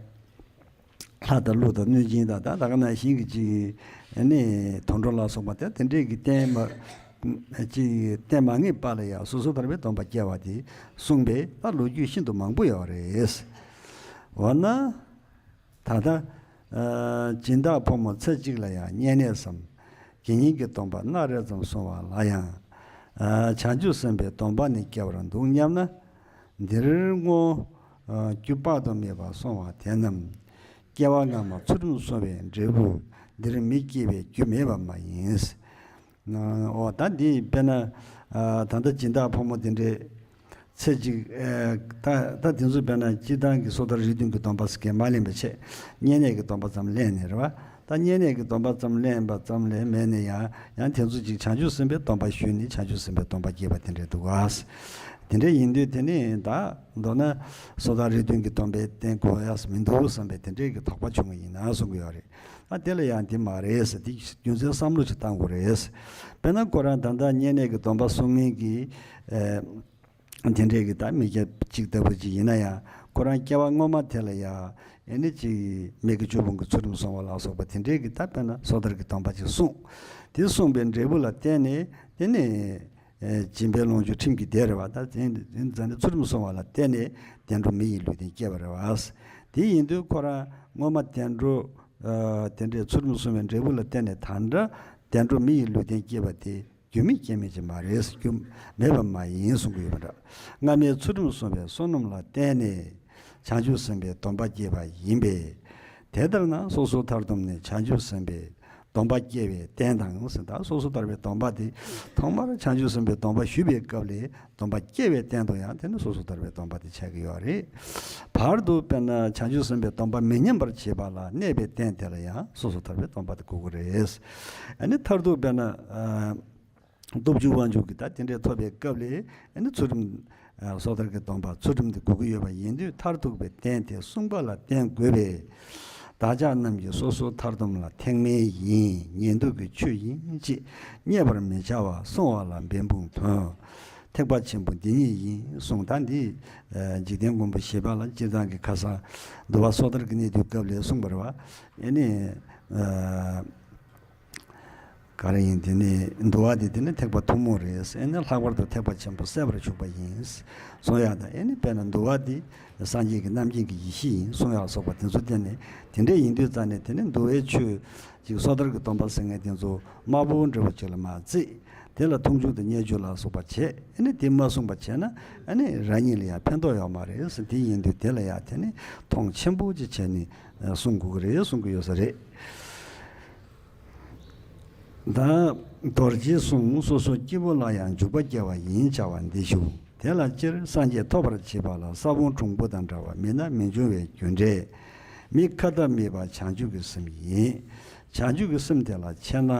ལྷ་དང་ཀླུ་དང་གནོད་སྦྱིན་དང་ད་ད་ག་ནང་བཞིན་གྱི་ཅིག་ནི་དོན་གྲུབ་ལ་སོགས་པ་དེ་དེ་འདྲས་ཀྱི་རྟེན་མ་ཅིག་རྟེན་མ་ངེས་པ་ལ་ཡང་སོ་སོ་ཐར་པའི་སྡོམ་པ་སྐྱེ་བ་དེ་གསུངས་པས། ད་ལོ་རྒྱུས་ཤིན་ཏུ་མང་པོ་ཡོད་རེད། འོ་ན། ད་ལྟ་ཨ་སྦྱིན་བདག་ཕོ་མོ་ཚེ་གཅིག་ལ་ཡང་བསྙེན་གནས་སམ། དགེ་བསྙེན་གྱི་སྡོམ་པ་སྣ་རེ་ཙམ་བསྲུང་བ་ལ་ཡང་ཨ་བྱང་ཆུབ་སེམས་དཔའི་སྡོམ་པ་ནི་སྐྱེ་བར་འདུག་སྙམ་ན། འདིར་བསྔོ། ཨ་རྒྱུ་དཔག་ཏུ་མེད་པ་བསྲུང་བ་དེ་རྣམས། སྐྱེ་བ་སྔ་མ་ཚུལ་ཁྲིམས་བསྲུང་བའི་འབྲས་བུ། འདིར་མི་སྐྱེ་བའི་རྒྱུ་མེད་པ་མ་ཡིན། ཨོ་ད་འདི་དཔེར་ན་ཨ་ད་ལྟ་སྦྱིན་བདག་ཕོ་མོ་དེ་འདྲས་ ཚེ་གཅིག་ཨེ། ད་ད་དེ་ཚོ་དཔེར་ན་སྤྱིར་བཏང་གི་སོ་ཐར་རིགས་མཐུན་གྱི་སྡོམ་པ་ཟེར་མཁན་མ་ལེན་པའི་ཆེད། བསྙེན་གནས་ཀྱི་སྡོམ་པ་ཙམ་ལེན་ནས་རེད་བ། ད་བསྙེན་གནས་ཀྱི་སྡོམ་པ་ཙམ་ལེན་པ་ཙམ་ལས་མེད་ནས་ཡང་ཡང་དེ་ཚོ་ཅིག་བྱང་ཆུབ་སེམས་དཔའི་སྡོམ་པ་ཞུས་ནས་བྱང་ཆུབ་སེམས་དཔའི་སྡོམ་པ་སྐྱེས་པ་དེ་འདྲས་འདུག་ག། དེ་འདྲས་ཡིན་དུས་དེ་ནི་ད་མདོར་ན་སོ་ཐར་རིགས་མཐུན་གྱི་སྡོམ་པའི་རྟེན་དགོས་ཡག་མི་འདུག་བསམ་པའི་དེ་འདྲས་ཀྱི་དོགས་པ་བྱུང་བ་ཡིན་ན་གསུང་གི་ཡོད་རེད། ད་དེ་ལ་ཡང་དེ་མ་རེད་ཟེར། དེ་རྒྱུ་མཚན་བསམ་བློ་ཞིག་བཏང་དགོས་རེད། དཔེར་ན་ཁོ་རང་ད་ལྟ་བསྙེན་གནས་ཀྱི་སྡོམ་པ་སྲུང་མཁན་གྱི་ཨེ། དེ་འདྲས་ཀྱི་ད་མི་སྐྱ་གཅིག་ལྟ་བུ་ཅིག་ཡིན་ན་ཡང་ཁོ་རང་སྐྱེ་བ་སྔོན་མ་དེ་ལ་ཡང་ཨེ་ནི་ཅིག་མི་དགེ་བཅུ་སྤོང་གི་ཚུལ་ཁྲིམས་སྲུང་བ་ལ་སོགས་པ་དེ་འདྲས་ཀྱི་ད་དཔེར་ན་སོ་ཐར་གྱི་སྡོམ་པ་ཅིག་སྲུང་། དེ་སྲུང་བའི་འབྲས་བུ་ལ་བརྟེན་ནས་དེ་ནི་ཨེ་སྦྱིན་པའི་ལོངས་སྤྱོད་ཁྲིམས་ཀྱི་སྡེ་རེད་བ། ད་དེ་ནི་ཚུལ་ཁྲིམས་སྲུང་བ་ལ་བརྟེན་ནས་བདེ་འགྲོ་མི་ཡི་ལུས་རྟེན་སྐྱེས་པ་རེད་བ། དེ་ཡིན་དུས་ཁོ་རང་སྔོན་མ་བདེ་འགྲོ་ཨ་དེ་འདྲས་ཚུལ་ཁྲིམས་སྲུང་བའི་འབྲས་བུ་ལ་བརྟེན་ནས་ད་ལྟ་བདེ་འགྲོ་མི་ཡི་ལུས་རྟེན་སྐྱེས་པ་དེ། རྒྱུ་མེད་རྐྱེན་མེད་ཅིག་མ་རེད། རྒྱུ་མེད་པ་མ་ཡིན་གསུང་གི་ཡོད་པ་འདྲ། སྔ་མའི་ཚུལ་ཁྲིམས་སྲུང་བའི་བསོད་ནམས་ལ་བརྟེན་ནས་བྱང་ཆུབ་སེམས་དཔའི་སྡོམ་པ་སྐྱེས་པ་ཡིན་པས། དེ་ལྟར་ན་སོ་སོ་མཐར་ཐུག་ནི་བྱང་ཆུབ་སེམས་དཔའི་སྡོམ་པ་སྐྱེ་བའི་རྟེན་དང་ཟེར། ད་སོ་སོ་ཐར་པའི་སྡོམ་པ་དེ་ཐོག་མར་བྱང་ཆུབ་སེམས་དཔའི་སྡོམ་པ་ཞུས་པའི་སྐབས་ལས་སྡོམ་པ་སྐྱེ་བའི་རྟེན་དུ་ཡང་དེ་ནི་སོ་སོ་ཐར་པའི་སྡོམ་པ་དེ་ཆགས་ཀྱི་ཡོད་རེད། བར་དུ་དཔེར་ན་བྱང་ཆུབ་སེམས་དཔའི་སྡོམ་པ་མི་ཉམས་པར་བྱེད་པ་ལ་གནས་པའི་རྟེན་དེ་ལ་ཡང་སོ་སོ་ཐར་པའི་སྡོམ་པ་དེ་དགོས་ཀྱི་རེད། ཨ་ནི་མཐར་ཐུག་དཔེར་ན། ཨ། སྟོབས་བཅུ་དབང་ཕྱུག་གི་ད་དེ་འདྲའི་ཐོབ་པའི་སྐབས་ལས་ཨ་ནི་ཚུལ་ཁྲིམས་ཨ་སོ་ཐར་གྱི་སྡོམ་པ་ཚུལ་ཁྲིམས་དེ་དགོས་ཀྱི་ཡོད་པ་ཡིན་དུས་མཐར་ཐུག་པའི་རྟེན་དེ་གསུངས་པ་ལ་བརྟེན་དགོས་པས། བདག་ཅག་རྣམས་ཀྱི་སོ་སོའི་མཐར་སྡོམ་ལ་ཐེག་དམན་ཡིན། ཉན་ཐོས་ཀྱི་ཆོས་ཡིན་ཅེས་བསྙད་པར་མི་བྱ་བར་གསུང་བ་ལ་འབད་འབུངས་དོན། ཐེག་པ་ཆེན་པོ་འདི་ཉིད་ཡིན་གསུངས། ད་འདི་ཨ་འཇིག་རྟེན་མགོན་པོ་ཞི་བ་ལྷ་སྤྱིར་བཏང་གི་ཁ་སང་འདུལ་བ་སོ་ཐར་གྱི་གནས་དུས་སྐབས་ལས་གསུངས་པ་རེད་བ། ཨ་ནི་ཨ། ག་རེ་ཡིན། དེ་ནི་འདུལ་བ་འདི་དེ་ནི་ཐེག་པ་ཐུན་མོང་རེད། ཨེ་ནི་ལྷག་པར་དུ་ཐེག་པ་ཆེན་པོ་གསལ་བར་འཇུག་པ་ཡིན། གསུང་ཡག་དང་ཨེ་ནི་དཔེར་ན་འདུལ་བ་འདི་སངས་རྒྱས་ཀྱི་རྣམ་མཁྱེན་གྱི་ཡེ་ཤེས་ཡིན་གསུང་ཡག་སོགས་པ་དེ་ཚོ་བསྟན་ནས་དེ་འདྲ་ཡིན་དུས་ཙང་ནས་དེ་ནི་འདུལ་བའི་ཆོས་ཅིག་སོ་ཐར་གྱི་སྡོམ་པ་ཟེར་མཁན་དེ་ཚོ་དམར་པོ་འདྲ་བོ་ཅིག་ལ་མ་བརྩིས། དེ་ལ་མཐོང་ཆུང་དང་བརྙས་བཅོས་ལ་སོགས་པ་བྱས། ཨེ་ནི་དེ་མ་གསུངས་པ་བྱས་ན་ཨེ་ནི་རང་ཉིད་ལ་ཡང་ཕན་ཐོགས་ཡོད་མ་རེད། དེ་ཡིན་དུས་དེ་ལ་ཡང་དེ་ནི་མཐོང་ཆེན་པོ་ཅིག་བྱས་ནས་གསུང་དགོས་ཀྱི་རེད་གསུང་གི་ཡོད་ས་རེད། ད་རྡོ་རྗེའི་གསུང་སོ་སོ་སྐྱེ་བོ་ལ་ཡང་འཇུག་པ་སྐྱེ་བ་ཡིན་བྱ་བ་འདི་ཞུ། དེ་ལ་སྤྱིར་སངས་རྒྱས་ཐོབ་པར་བྱེད་པ་ལ་ས་བོན་གྲུང་པོ་དང་འདྲ་བ་མེད་ན་མི་འབྱུང་བའི་རྒྱུ་འབྲས། མི་ཁ་ཏ་མེད་པ་བྱང་ཆུབ་ཀྱི་སེམས་ཡིན། བྱང་ཆུབ་ཀྱི་སེམས་དེ་ལ་ཆེས་ན།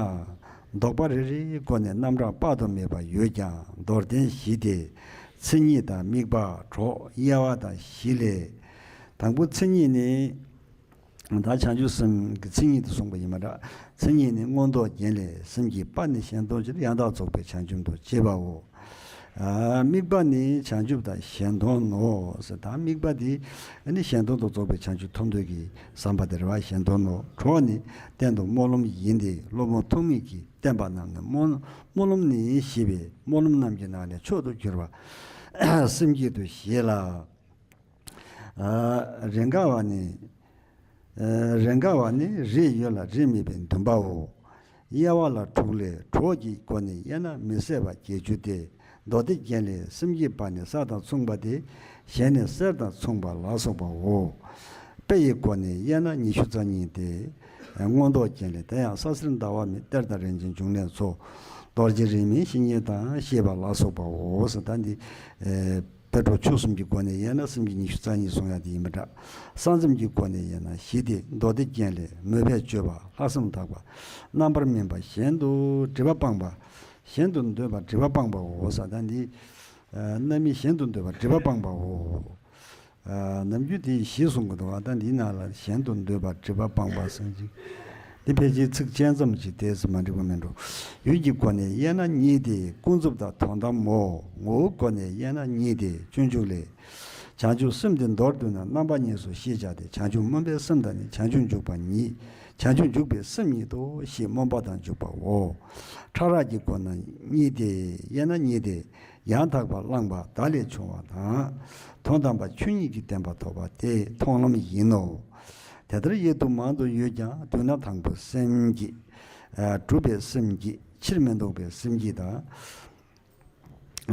ལྡོག་པ་རེ་རེའི་སྒོ་ནས་རྣམ་གྲངས་དཔག་ཏུ་མེད་པ་ཡོད་ཀྱང་མདོར་བསྟན་བཞི་སྟེ། མཚན་ཉིད་དང་དམིགས་པ་གྲོགས་དབྱེ་བ་དང་བཞི་ལས། དང་པོ་མཚན་ཉིད་ནི། ད་བྱང་ཆུབ་སེམས་ཀྱི་མཚན་ཉིད་དུ་གསུངས་པ་ཡིན་པ་འདྲ། མཚན་ཉིད་ནི་མངོན་རྟོགས་རྒྱན་ལས་སེམས་བསྐྱེད་པ་ནི་གཞན་དོན་སྤྱིར་ཡང་དག་རྫོགས་པའི་བྱང་ཆུབ་ཏུ་བྱེད་པའོ། ཨ་དམིགས་པ་ནི་བྱང་ཆུབ་དང་གཞན་དོན་ནོ། ཟེར་ད་དམིགས་པ་འདི་ནི་གཞན་དོན་དུ་རྫོགས་པའི་བྱང་ཆུབ་ཐོབ་འདོད་ཀྱི་བསམ་པ་དེ་རེད་བ། གཞན་དོན་ནོ། གྲོགས་ནི་གཏན་དུ་སྨོན་ལམ་ཡིན་ཏེ་སློབ་དཔོན་ཐོགས་མེད་ཀྱིས་བསྟན་པ་རྣམས་ནི་སྨོན་སྨོན་ལམ་ནི་ཞེས་པའི་སྨོན་ལམ་རྣམས་ཀྱི་ནང་ནས་མཆོག་ཏུ་གྱུར་པ་སེམས་བསྐྱེད་དུ་བཞེད་ལ། ཨ་རེས་འགའ་བ་ནི། ཨ་རེས་འགའ་བ་ནི་རིགས་ཡོད་ལ་རིགས་མེད་པའི་འདུན་པའོ། དབྱེ་བ་ལ་དྲུག་ལས་གྲོགས་ཀྱི་སྒོ་ནས་དབྱེ་ན་མི་ཟད་པ་བརྒྱད་ཅུ་སྟེ། མདོ་སྡེ་རྒྱན་ལས་སེམས་བསྐྱེད་པ་ནི་ས་དང་མཚུངས་པ་སྟེ། གཞན་ནི་གསེར་དང་མཚུངས་པ་ལ་སོགས་པའོ། དཔེ་ཡི་སྒོ་ནས་དབྱེ་ན་ཉི་ཤུ་རྩ་གཉིས་ཏེ། མངོན་རྟོགས་རྒྱན་ལས་དེ་ཡང་ས་གསེར་ཟླ་བ་མེ་གཏེར་དང་རིན་ཆེན་འབྱུང་གནས་མཚོ། རྡོ་རྗེ་རིས་མེད་བཤེས་གཉེན་དང་ཞེས་པ་ལ་སོགས་པའོ། ཟེར་ད་འདི། ཨེ། དཔེ་གྲོགས་ཆོས་གསུམ་གྱི་སྒོ་ནས་དབྱེ་ན་སེམས་བསྐྱེད་ཉི་ཤུ་རྩ་གཉིས་གསུང་ཡ་དེ་ཡིན་པ་འདྲ། ས་མཚམས་ཀྱི་སྒོ་ནས་དབྱེ་ན་བཞི་སྟེ། མདོ་སྡེ་རྒྱན་ལས་མོས་པས་སྤྱོད་པ། ལྷག་བསམ་དག་པ། རྣམ་པར་སྨིན་པ། གཞན་དུ་སྒྲིབ་པ་སྤངས་པ། གཞན་དུ་འདོད་པ་སྒྲིབ་པ་སྤངས་པའོ། ཟེར་ད་འདི། ཨ་རྣམ་སྨིན་གཞན་དུ་འདོད་པ་སྒྲིབ་པ་སྤངས་པའོ། ཨ་ནམ་རྒྱུན་དེ་བཞི་གསུང་གི་འདུག་ཨ་ད་འདི་ནང་ལ་གཞན་དུ་འདོད་པ་སྒྲིབ་པ་སྤངས་པ་ཟེར་ཅིག་འདི་ཕལ་ཆེར་ཚིགས་བཅད་ཙམ་ཅིག་དེས་མ་འགྲིག་པ་མིན་འགྲོ། ཡུལ་གྱི་སྒོ་ནས་དབྱེ་ན་གཉིས་ཏེ། ཀུན་རྫོབ་དང་དོན་དམ་མོ། ངོ་བོའི་སྒོ་ནས་དབྱེ་ན་གཉིས་ཏེ། སྤྱོད་འཇུག་ལས། བྱང་ཆུབ་སེམས་དེ་མདོར་བསྡུ་ན་རྣམ་པ་གཉིས་སུ་ཤེས་བྱ་སྟེ། བྱང་ཆུབ་སྨོན་པའི་སེམས་དང་ནི་བྱང་ཆུབ་འཇུག་པ་ཉིད། བྱང་ཆུབ་འཇུག་པའི་སེམས་ཉིད་དོ་ཞེས་སྨོན་པ་དང་འཇུག་པའོ། ཕྲ་རགས་ཀྱི་སྒོ་ནས་གཉིས་ཏེ། དབྱེ་ན་གཉིས་ཏེ། ཡང་དག་པར་བླངས་པ་བརྡ་ལས་བྱུང་བ་དང་། དོན་དམ་པ་ཆོས་ཉིད་ཀྱི་བདེན་པ་ཐོབ་པ་དེ་མཐོང་ལམ་ཡིན་ནོ། དེ་ལྟར་དབྱེ་བསྡུ་མང་དུ་ཡོད་ཀྱང་བསྡུ་ན་དང་པོ་སེམས་བསྐྱེད། ཨ་སྒྲུབ་པའི་སེམས་བསྐྱེད། ཕྱིར་མི་ལྡོག་པའི་སེམས་བསྐྱེད་དང་།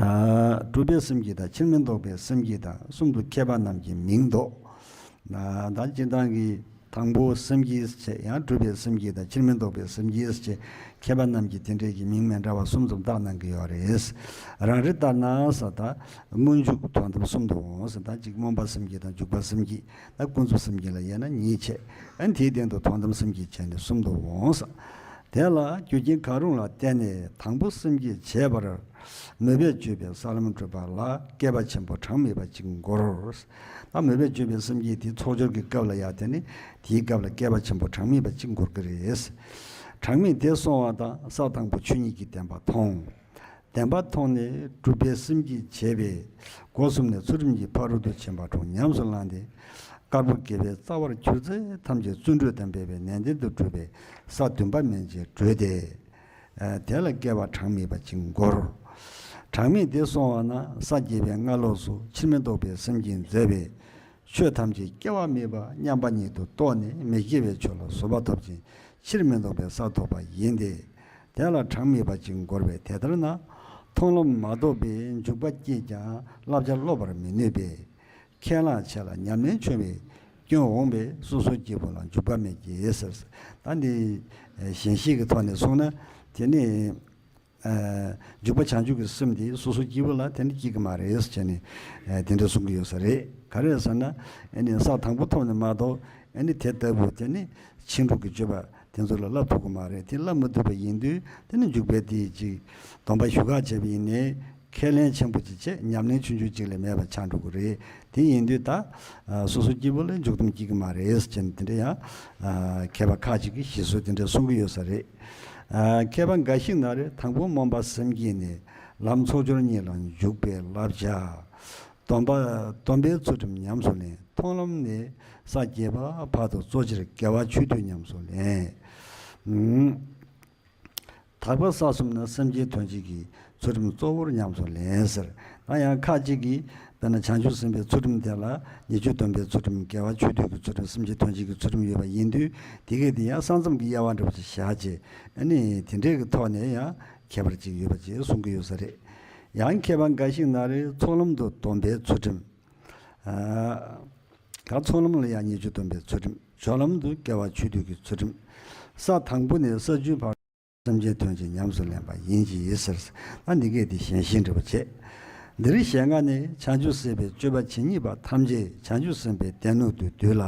ཨ་སྒྲུབ་པའི་སེམས་བསྐྱེད་དང་ཕྱིར་མི་ལྡོག་པའི་སེམས་བསྐྱེད་དང་གསུམ་དུ་མཁས་པ་རྣམས་ཀྱི་མིང་འདོགས། ཨ་ད་སྤྱིར་བཏང་གི་ དང་པོ་སེམས་བསྐྱེད་ཟེར་བྱས། ཡང་སྒྲུབ་པའི་སེམས་བསྐྱེད་དང་ཕྱིར་མི་ལྡོག་པའི་སེམས་བསྐྱེད་ཟེར་བྱས། མཁས་པ་རྣམས་ཀྱིས་དེ་འདྲའི་གི་མིང་མི་འདྲ་བ་གསུམ་ཙམ་བཏགས་གནང་གི་ཡོད་རེད། རང་རེ་ལྟར་ན་ས་ད་སྔོན་འཇུག་དོན་དམ་གསུམ་དུ་འོང་ཟེར། ད་ཅིག་སྨོན་པ་སེམས་བསྐྱེད་དང་འཇུག་པ་སེམས་བསྐྱེད། ད་ཀུན་རྫོབ་སེམས་བསྐྱེད་ལ་དབྱེ་ན་གཉིས་བྱས། ཨ་ནི་དེའི་སྟེང་དུ་དོན་དམ་སེམས་བསྐྱེད་བྱས་ནས་གསུམ་དུ་འོང་ཟེར། དེ་ལ་རྒྱུ་རྐྱེན་གང་རུང་ལ་བརྟེན་ནས་དང་པོ་སེམས་བསྐྱེད་བྱས་པར་མོས་པས་བརྗོད་པའི་ས་ལམ་སྒྲུབ་པ་ལ་བསྐལ་པ་ཆེན་པོ་གྲངས་མེད་པ་ཅིག་འགོར། ད་མོས་པས་བརྗོད་པའི་སེམས་བསྐྱེད་དེ་ཚོགས་སྦྱོར་གྱི་སྐབས་ལ་ཡང་དེ་ནི་དེའི་སྐབས་ལ་བསྐལ་པ་ཆེན་པོ་གྲངས་མེད་པ་ཅིག་འགོར་གྱི་རེད། གྲངས་མེད་དེ་སོང་བ་དང་ས་དང་པོ་ཆོས་ཉིད་ཀྱི་བདེན་པ་མཐོང་། བདེན་པ་མཐོང་ནས་སྒྲུབ་པའི་སེམས་བསྐྱེད་བྱས་པས་སྒོ་གསུམ་ནས་ཚུལ་ཁྲིམས་ཀྱི་ཕ་རོལ་ཏུ་ཕྱིན་པ་དྲུག་ཉམས་སུ་བླངས་ཏེ། དཀར་པོ་དགེ་བའི་རྩ་བར་གྱུར་ཚེ་ཐམས་ཅད་བརྩོན་འགྲུས་དང་འབད་པས་ནན་ཏན་དུ་བསྒྲུབས་པས་ས་བདུན་པ་མན་ཆད་བགྲོད་དེ། དེ་ལ་བསྐལ་པ་གྲངས་མེད་པ་ཅིག་འགོར། གྲངས་མེད་དེ་སོང་བ་ན་ས་བརྒྱད་པའི་སྔ་ལོགས་སུ་ཕྱིར་མི་ལྡོག་པའི་སེམས་ཀྱིས་མཛད་པའི་ཆོས་ཐམས་ཅད་སྐྱེ་བ་མེད་པ་མཉམ་པ་ཉིད་དུ་རྟོགས་ནས་མི་སྐྱེ་བའི་ཆོས་ལ་བཟོད་པ་ཐོབ་ཅིང་ཕྱིར་མི་ལྡོག་པའི་ས་ཐོབ་པ་ཡིན་ཏེ། དེ་ལ་གྲངས་མེད་པ་ཅིག་འགོར་བས། དེ་ལྟར་ན་མཐོང་ལམ་མ་ཐོབ་པའི་འཇུག་པ་སྐྱེས་ཀྱང་བསླབ་བྱ་སློབ་པར་མི་ནུས་པས། ཁས་བླངས་བྱས་ལ་ཉམས་ལེན་བྱུང་བའི་སྐྱོན་འོང་བས་སོ་སོ་སྐྱེ་བོ་ལ་འཇུག་པ་མེད་ཀྱི་ཟེར། ད་འདི་ཞེན་ཤེས་ཀྱི་ཐོག་ནས་གསུངས་ན་དེ་ནི། ཨ། འཇུག་པ་བྱང་ཆུབ་ཀྱི་སེམས་དེ་སོ་སོ་སྐྱེ་བོ་ལ་དེ་འདྲ་སྐྱེ་གི་མ་རེད་ཟེར་བྱས་ནས། ཨ། དེ་འདྲ་གསུང་གི་ཡོད་ས་རེད། ག་རེ་ཟེར་ན། ཨ་ནི་ས་དང་པོ་ཐོབ་ནས་མ་གཏོགས་ཨ་ནི་དེ་ལྟ་བུ་དེ་ནི་ཕྱིན་དྲུག་གི་སྤྱོད་པ་དེ་ཚོ་ལ་བསླབ་ཐུབ་ཀྱི་མ་རེད། དེ་བསླབ་མི་ཐུབ་པ་ཡིན་དུས་དེ་ནི་འཇུག་པའི་དེ་ཅིག་སྡོམ་པ་ཞུ་ག་བྱས་པ་ཡིན་ནའི་ཁས་ལེན་ཆེན་པོ་ཅིག་བྱས། ཉམས་ལེན་ཆུང་ཆུང་ཅིག་ལས་མེད་པ་ཆགས་འགྲོ་གི་རེད། དེ་ཡིན་དུས་ད། ཨ། སོ་སོ་སྐྱེ་བོ་ལ་འཇུག་སྡོམ་སྐྱེ་གི་མ་རེད་ཟེར་བྱས་ནས་དེ་འདྲ་ཡང་། ཨ། མཁས་པ་ཁ་ཅིག་གིས་ཞེ་སོར་དེ་འདྲ་གསུང་གི་ཡོད་ས་རེད། ཨ། མཁས་པ་འགའ་ཞིག་ན་རེ། དང་པོ་སྨོན་པ་སེམས་བསྐྱེད་ནས་ལམ་ཚོགས་སྦྱོར་གཉིས་ལ་འཇུག་པའི་བསླབ་བྱ། སྡོམ་པ། སྡོམ་པའི་ཚུལ་ཁྲིམས་ཉམས་སུ་ལེན། མཐོང་ལམ་ནས་ས་བརྒྱད་པ་བར་དུ་གཙོ་ཆེར་དགེ་བ་ཆོས་སྡུད་ཉམས་སུ་ལེན། ཨུམ། དག་པ་ས་གསུམ་ན་སེམས་བསྐྱེད་དོན་བྱེད་ཀྱི་ཚུལ་ཁྲིམས་གཙོ་བོར་ཉམས་སུ་ལེན་ཟེར། ད་ཡང་ཁ་ཅིག་གིས་དཔེར་ན་བྱང་ཆུབ་སེམས་དཔའི་ཚུལ་ཁྲིམས་དེ་ལ་ཉེས་སྤྱོད་སྡོམ་པའི་ཚུལ་ཁྲིམས། དགེ་བ་ཆོས་སྡུད་ཀྱི་ཚུལ་ཁྲིམས། སེམས་བསྐྱེད་དོན་བྱེད་ཀྱི་ཚུལ་ཁྲིམས་ཡོད་པ་ཡིན་དུས། དེ་གས་དེ་ཡང་ས་མཚམས་ཀྱི་དབྱེ་བ་འདྲ་པོ་ཅིག་བཞག་བྱས། ཨ་ནི་དེ་འདྲའི་གི་ཐོག་ནས་ཡང་ཁྱད་པར་ཅིག་ཡོད་པ་ཅིག་གསུང་གི་ཡོད་ས་རེད། ཡང་མཁས་པ་འགའ་ཞིག་ན་རེ། ཚོགས་ལམ་དུ་སྡོམ་པའི་ཚུལ་ཁྲིམས། ཨ། ད་ཚོགས་ལམ་ལ་ཡང་ཉེས་སྤྱོད་སྡོམ་པའི་ཚུལ་ཁྲིམས། སྦྱོར་ལམ་དུ་དགེ་བ་ཆོས་སྡུད་ཀྱི་ཚུལ་ཁྲིམས། ས་དང་པོ་ནས་ས་བཅུའི་བར། སེམས་ཅན་དོན་བྱེད་ཉམས་སུ་ལེན་པ་ཡིན་གྱི་ཟེར། ད་འདི་གས་དེ་ཞེན་ཤེས་འདྲ་པོ་བྱས། འདིར་ཞེ་ལྔ་ནི། བྱང་ཆུབ་སེམས་དཔའི་སྤྱོད་པ་ཇི་སྙེད་པ་ཐམས་ཅད་བྱང་ཆུབ་སེམས་དཔའི་སྡེ་སྣོད་དུ་འདུས་ལ།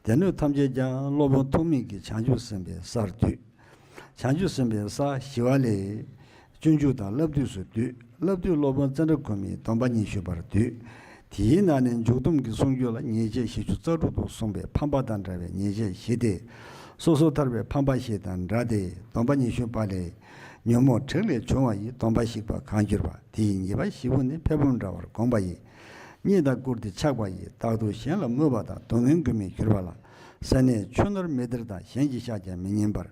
སྡེ་སྣོད་ཐམས་ཅད་ཀྱང་སློབ་དཔོན་ཐོགས་མེད་ཀྱིས་བྱང་ཆུབ་སེམས་དཔའི་སར་འདུས། བྱང་ཆུབ་སེམས་དཔའི་ས་ཞི་བ་ལྷས་སྤྱོད་འཇུག་དང་བསླབ་བཏུས་སུ་འདུས། བསླབ་བཏུས་སློབ་དཔོན་ཙནྡྲ་གོ་མིས་སྡོམ་པ་ཉི་ཤུ་པར་འདུས། དེའི་ནང་ནས་འཇུག་སྡོམ་གྱི་གསུང་རྒྱུན་ལ་ཉེས་བྱས་བཞི་བཅུ་རྩ་དྲུག་ཏུ་གསུངས་པའི་ཕམ་པ་དང་བྲལ་བའི་ཉེས་བྱས་བཞི་སྟེ། སོ་སོར་ཐར་པའི་ཕམ་པ་བཞི་དང་འདྲ་སྟེ། སྡོམ་པ་ཉི་ཤུ་པ་ལས། ཉོན་མོངས་དྲེགས་ལས་བྱུང་བ་ཡི། སྡོམ་པ་བཤིག་པ་གང་གྱུར་པ། དེ་ཡི་ཉེས་པ་བཞི་པོ་ནི། ཕེབས་ལམ་འདྲ་བར་བསྒོམས་པ་ཡི། གཉིད་དང་བཀུར་སྟི་ཆགས་པ་ཡི། རྟག་ཏུ་གཞན་ལ་སྨོད་པ་དང་། སྡུག་བསྔལ་མགོན་མེད་གྱུར་པ་ལ། སེར་སྣས་ཆུ་ནོར་མི་སྟེར་དང་། གཞན་གྱི་ཤ་རྐྱང་མི་ཉན་པར།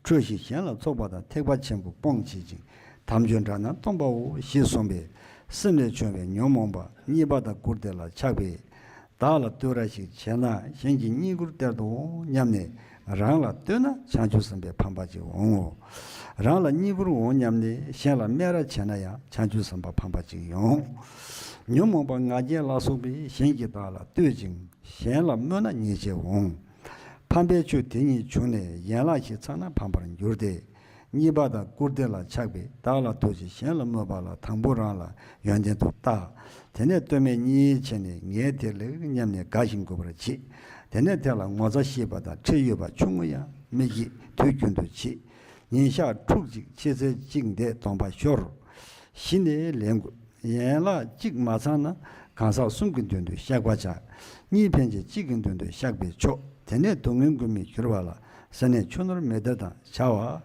ཁྲོས་ཤིང་གཞན་ལ་འཚོགས་པ་དང་། ཐེག་པ་ཆེན་པོ་སྤོང་བྱེད་ཅིང་། དམ་ཆོས་འདྲ་རྣམས་སྟོང་པའོ། ཞེས་གསུངས་པས། སེམས་ལས་བྱུང་བའི་ཉོན་མོངས་པ། གཉིད་པ་དང་བཀུར་སྟི་ལ་ཆགས་པས། བདག་ལ་བསྟོད་ར་ཞིག་བྱས་ན། གཞན་གྱི་བསྙེན་བཀུར་སྟེར་དུ་འོང་སྙམ་ནས། རང་ལ་བསྟོད་ན་བྱང་ཆུབ་སེམས་དཔའི་ཕམ་པ་ཅིག་འོང་ངོ་། རང་ལ་བསྙེན་བཀུར་འོང་སྙམ་ནས་གཞན་ལ་སྨད་ར་བྱས་ན་ཡང་བྱང་ཆུབ་སེམས་དཔའ་ཕམ་པ་ཅིག་ཡོང་། ཉོན་མོངས་པ་ང་རྒྱལ་ལ་སོགས་པས་གཞན་གྱིས་བདག་ལ་བསྟོད་ཅིང་། གཞན་ལ་སྨོད་ན་ཉེས་བྱས་འོང་། ཕམ་པའི་ཆོས་དེ་གཉིས་བྱུང་ནས་ཡན་ལག་བཞི་ཚང་ན་ཕམ་པར་འགྱུར་ཏེ། གཉིད་པ་དང་བཀུར་སྟི་ལ་ཆགས་པས། བདག་ལ་བསྟོད་ཅིང་གཞན་ལ་སྨོད་པ་ལ་དང་པོ་རང་ལ་ཡོན་ཏན་དུ་བལྟ། དེ་ནས་ལྟོས་མེད་གཉིས་བྱས་ནས་ངས་དེ་ལེགས་སྙམ་ནས་དགའ་ཞིང་མགུ་བར་བྱེད། དེ་ནས་དེ་ལ་ངོ་ཚ་ཤེས་པ་དང་ཁྲེལ་ཡོད་པ་ཆུང་ངུ་ཡང་མི་བགྱིད། དུས་རྒྱུན་དུ་བྱེད། ཉིན་ཞག་ཕྲུགས་གཅིག་ཕྱི་ཚེས་གཅིག་འདས་སྡོམ་པ་ཤོར། གཞི་ནས་ལེན་དགོས། ཡན་ལག་གཅིག་མ་ཚང་ན་གང་ཟག་གསུམ་གྱི་མདུན་དུ་བཤགས་པ་བྱ། གཉིས་ཕན་ཆད་གཅིག་གི་མདུན་དུ་བཤགས་པས་ཆོག། དེ་ནས་སྡུག་བསྔལ་མགོན་མེད་གྱུར་པ་ལ། སེར་སྣས་ཆུ་ནོར་མི་སྟེར་དང་བྱ་བ།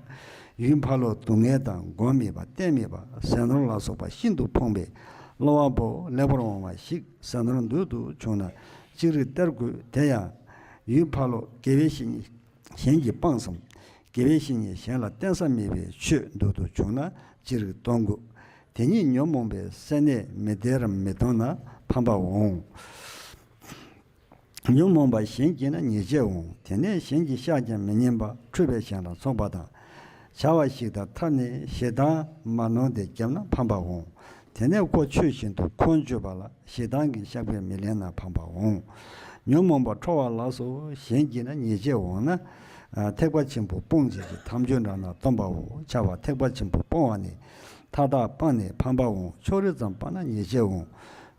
ཡུལ་ཕ་ལོགས་སྡུག་བསྔལ་དང་སྒོམ་མེད་པ་གཏན་མེད་པ་ཟས་ནོར་ལ་སོགས་པ་ཤིན་ཏུ་ཕོངས་པས། སློབ་པ་པོ་ལེགས་པར་འོང་བ་ཞིག་ཟས་ནོར་འདོད་དུ་བྱུང་ན་ཅི་རིགས་སྟེར་དགོས། དེ་ཡང་ཡུལ་ཕ་ལོགས་དགེ་བའི་བཤེས་གཉེན་གཞན་གྱིས་སྤངས་སམ། དགེ་བའི་བཤེས་གཉེན་གཞན་ལ་བསྟེན་ས་མེད་པའི་ཆོས་འདོད་དུ་བྱུང་ན་ཅི་རིགས་གཏོང་དགོས། དེ་ཉིད་ཉོན་མོངས་པའི་སེར་སྣས་མི་སྟེར་རམ་མི་གཏོང་ན་ཕམ་པ་འོང་། ཉོན་མོངས་པ་གཞན་བགྱིས་ན་ཉེས་བྱས་འོང་། དེ་ནས་གཞན་གྱི་ཤ་ཀྱང་མི་ཉན་པ། ཁྲོས་པས་གཞན་ལ་འཚོགས་པ་དང་། བྱ་བ་ཞིག་དང་འཐབ་ནས་ཞེ་སྡང་མ་ནོར་ཏེ་བརྒྱབ་ན་ཕམ་པ་འོང་། དེ་ནས་ཁོ་ཆོས་བཞིན་དུ་ཁོང་སྤྱོད་པ་ལ་ཞེ་སྡང་གི་བཤགས་པས་མི་ལེན་ན་ཕམ་པ་འོང་། ཉོན་མོངས་པ་ཁྲོ་བ་ལ་སོགས་གཞན་བགྱིས་ན་ཉེས་བྱས་འོང་ན། ཐེག་པ་ཆེན་པོ་སྤོང་བྱེད་ཀྱི་དམ་ཆོས་འདྲ་ན་སྟོན་པའོ། ཆ་བ་ཐེག་པ་ཆེན་པོ་སྤོང་བ་ནི། མཐའ་དག་སྤངས་ནས་ཕམ་པ་འོང་། ཕྱོགས་རིས་ཙམ་སྤངས་ན་ཉེས་བྱས་འོང་།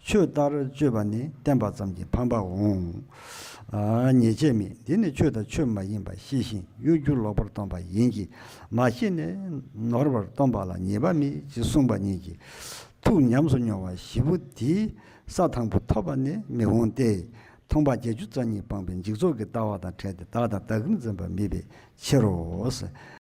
ཆོས་ལྟར་སྤྱོད་པ་ནི་བསྟན་པ་ཙམ་གྱིས་ཕམ་པ་འོང་། ཉེས་བྱས་མེད། འདི་ནི་ཆོས་དང་ཆོས་མ་ཡིན་པ་ཤེས་ཤིང་གཡོ་སྒྱུ་ལོག་པར་སྟོན་པ་ཡིན་གྱི། མ་ཤེས་ནས་ནོར་བར་སྟོན་པ་ལ་ཉེས་པ་མེད་ཅེས་གསུངས་པ་ཉིད་ཀྱིས། ཐུགས་ཉམས་སུ་མྱོང་བ་བཞི་པོ་དེས་ས་དང་པོ་ཐོབ་པ་ནི་མི་འོང་སྟེ། མཐོང་བ་བརྒྱད་ཅུ་རྩ་གཉིས་སྤངས་པའི་འཇིག་ཚོགས་ཀྱི་ལྟ་བ་དང་བྲལ་ཏེ་བདག་དང་བདག་གིར་འཛིན་པ་མེད་པའི་ཕྱིར་རོ།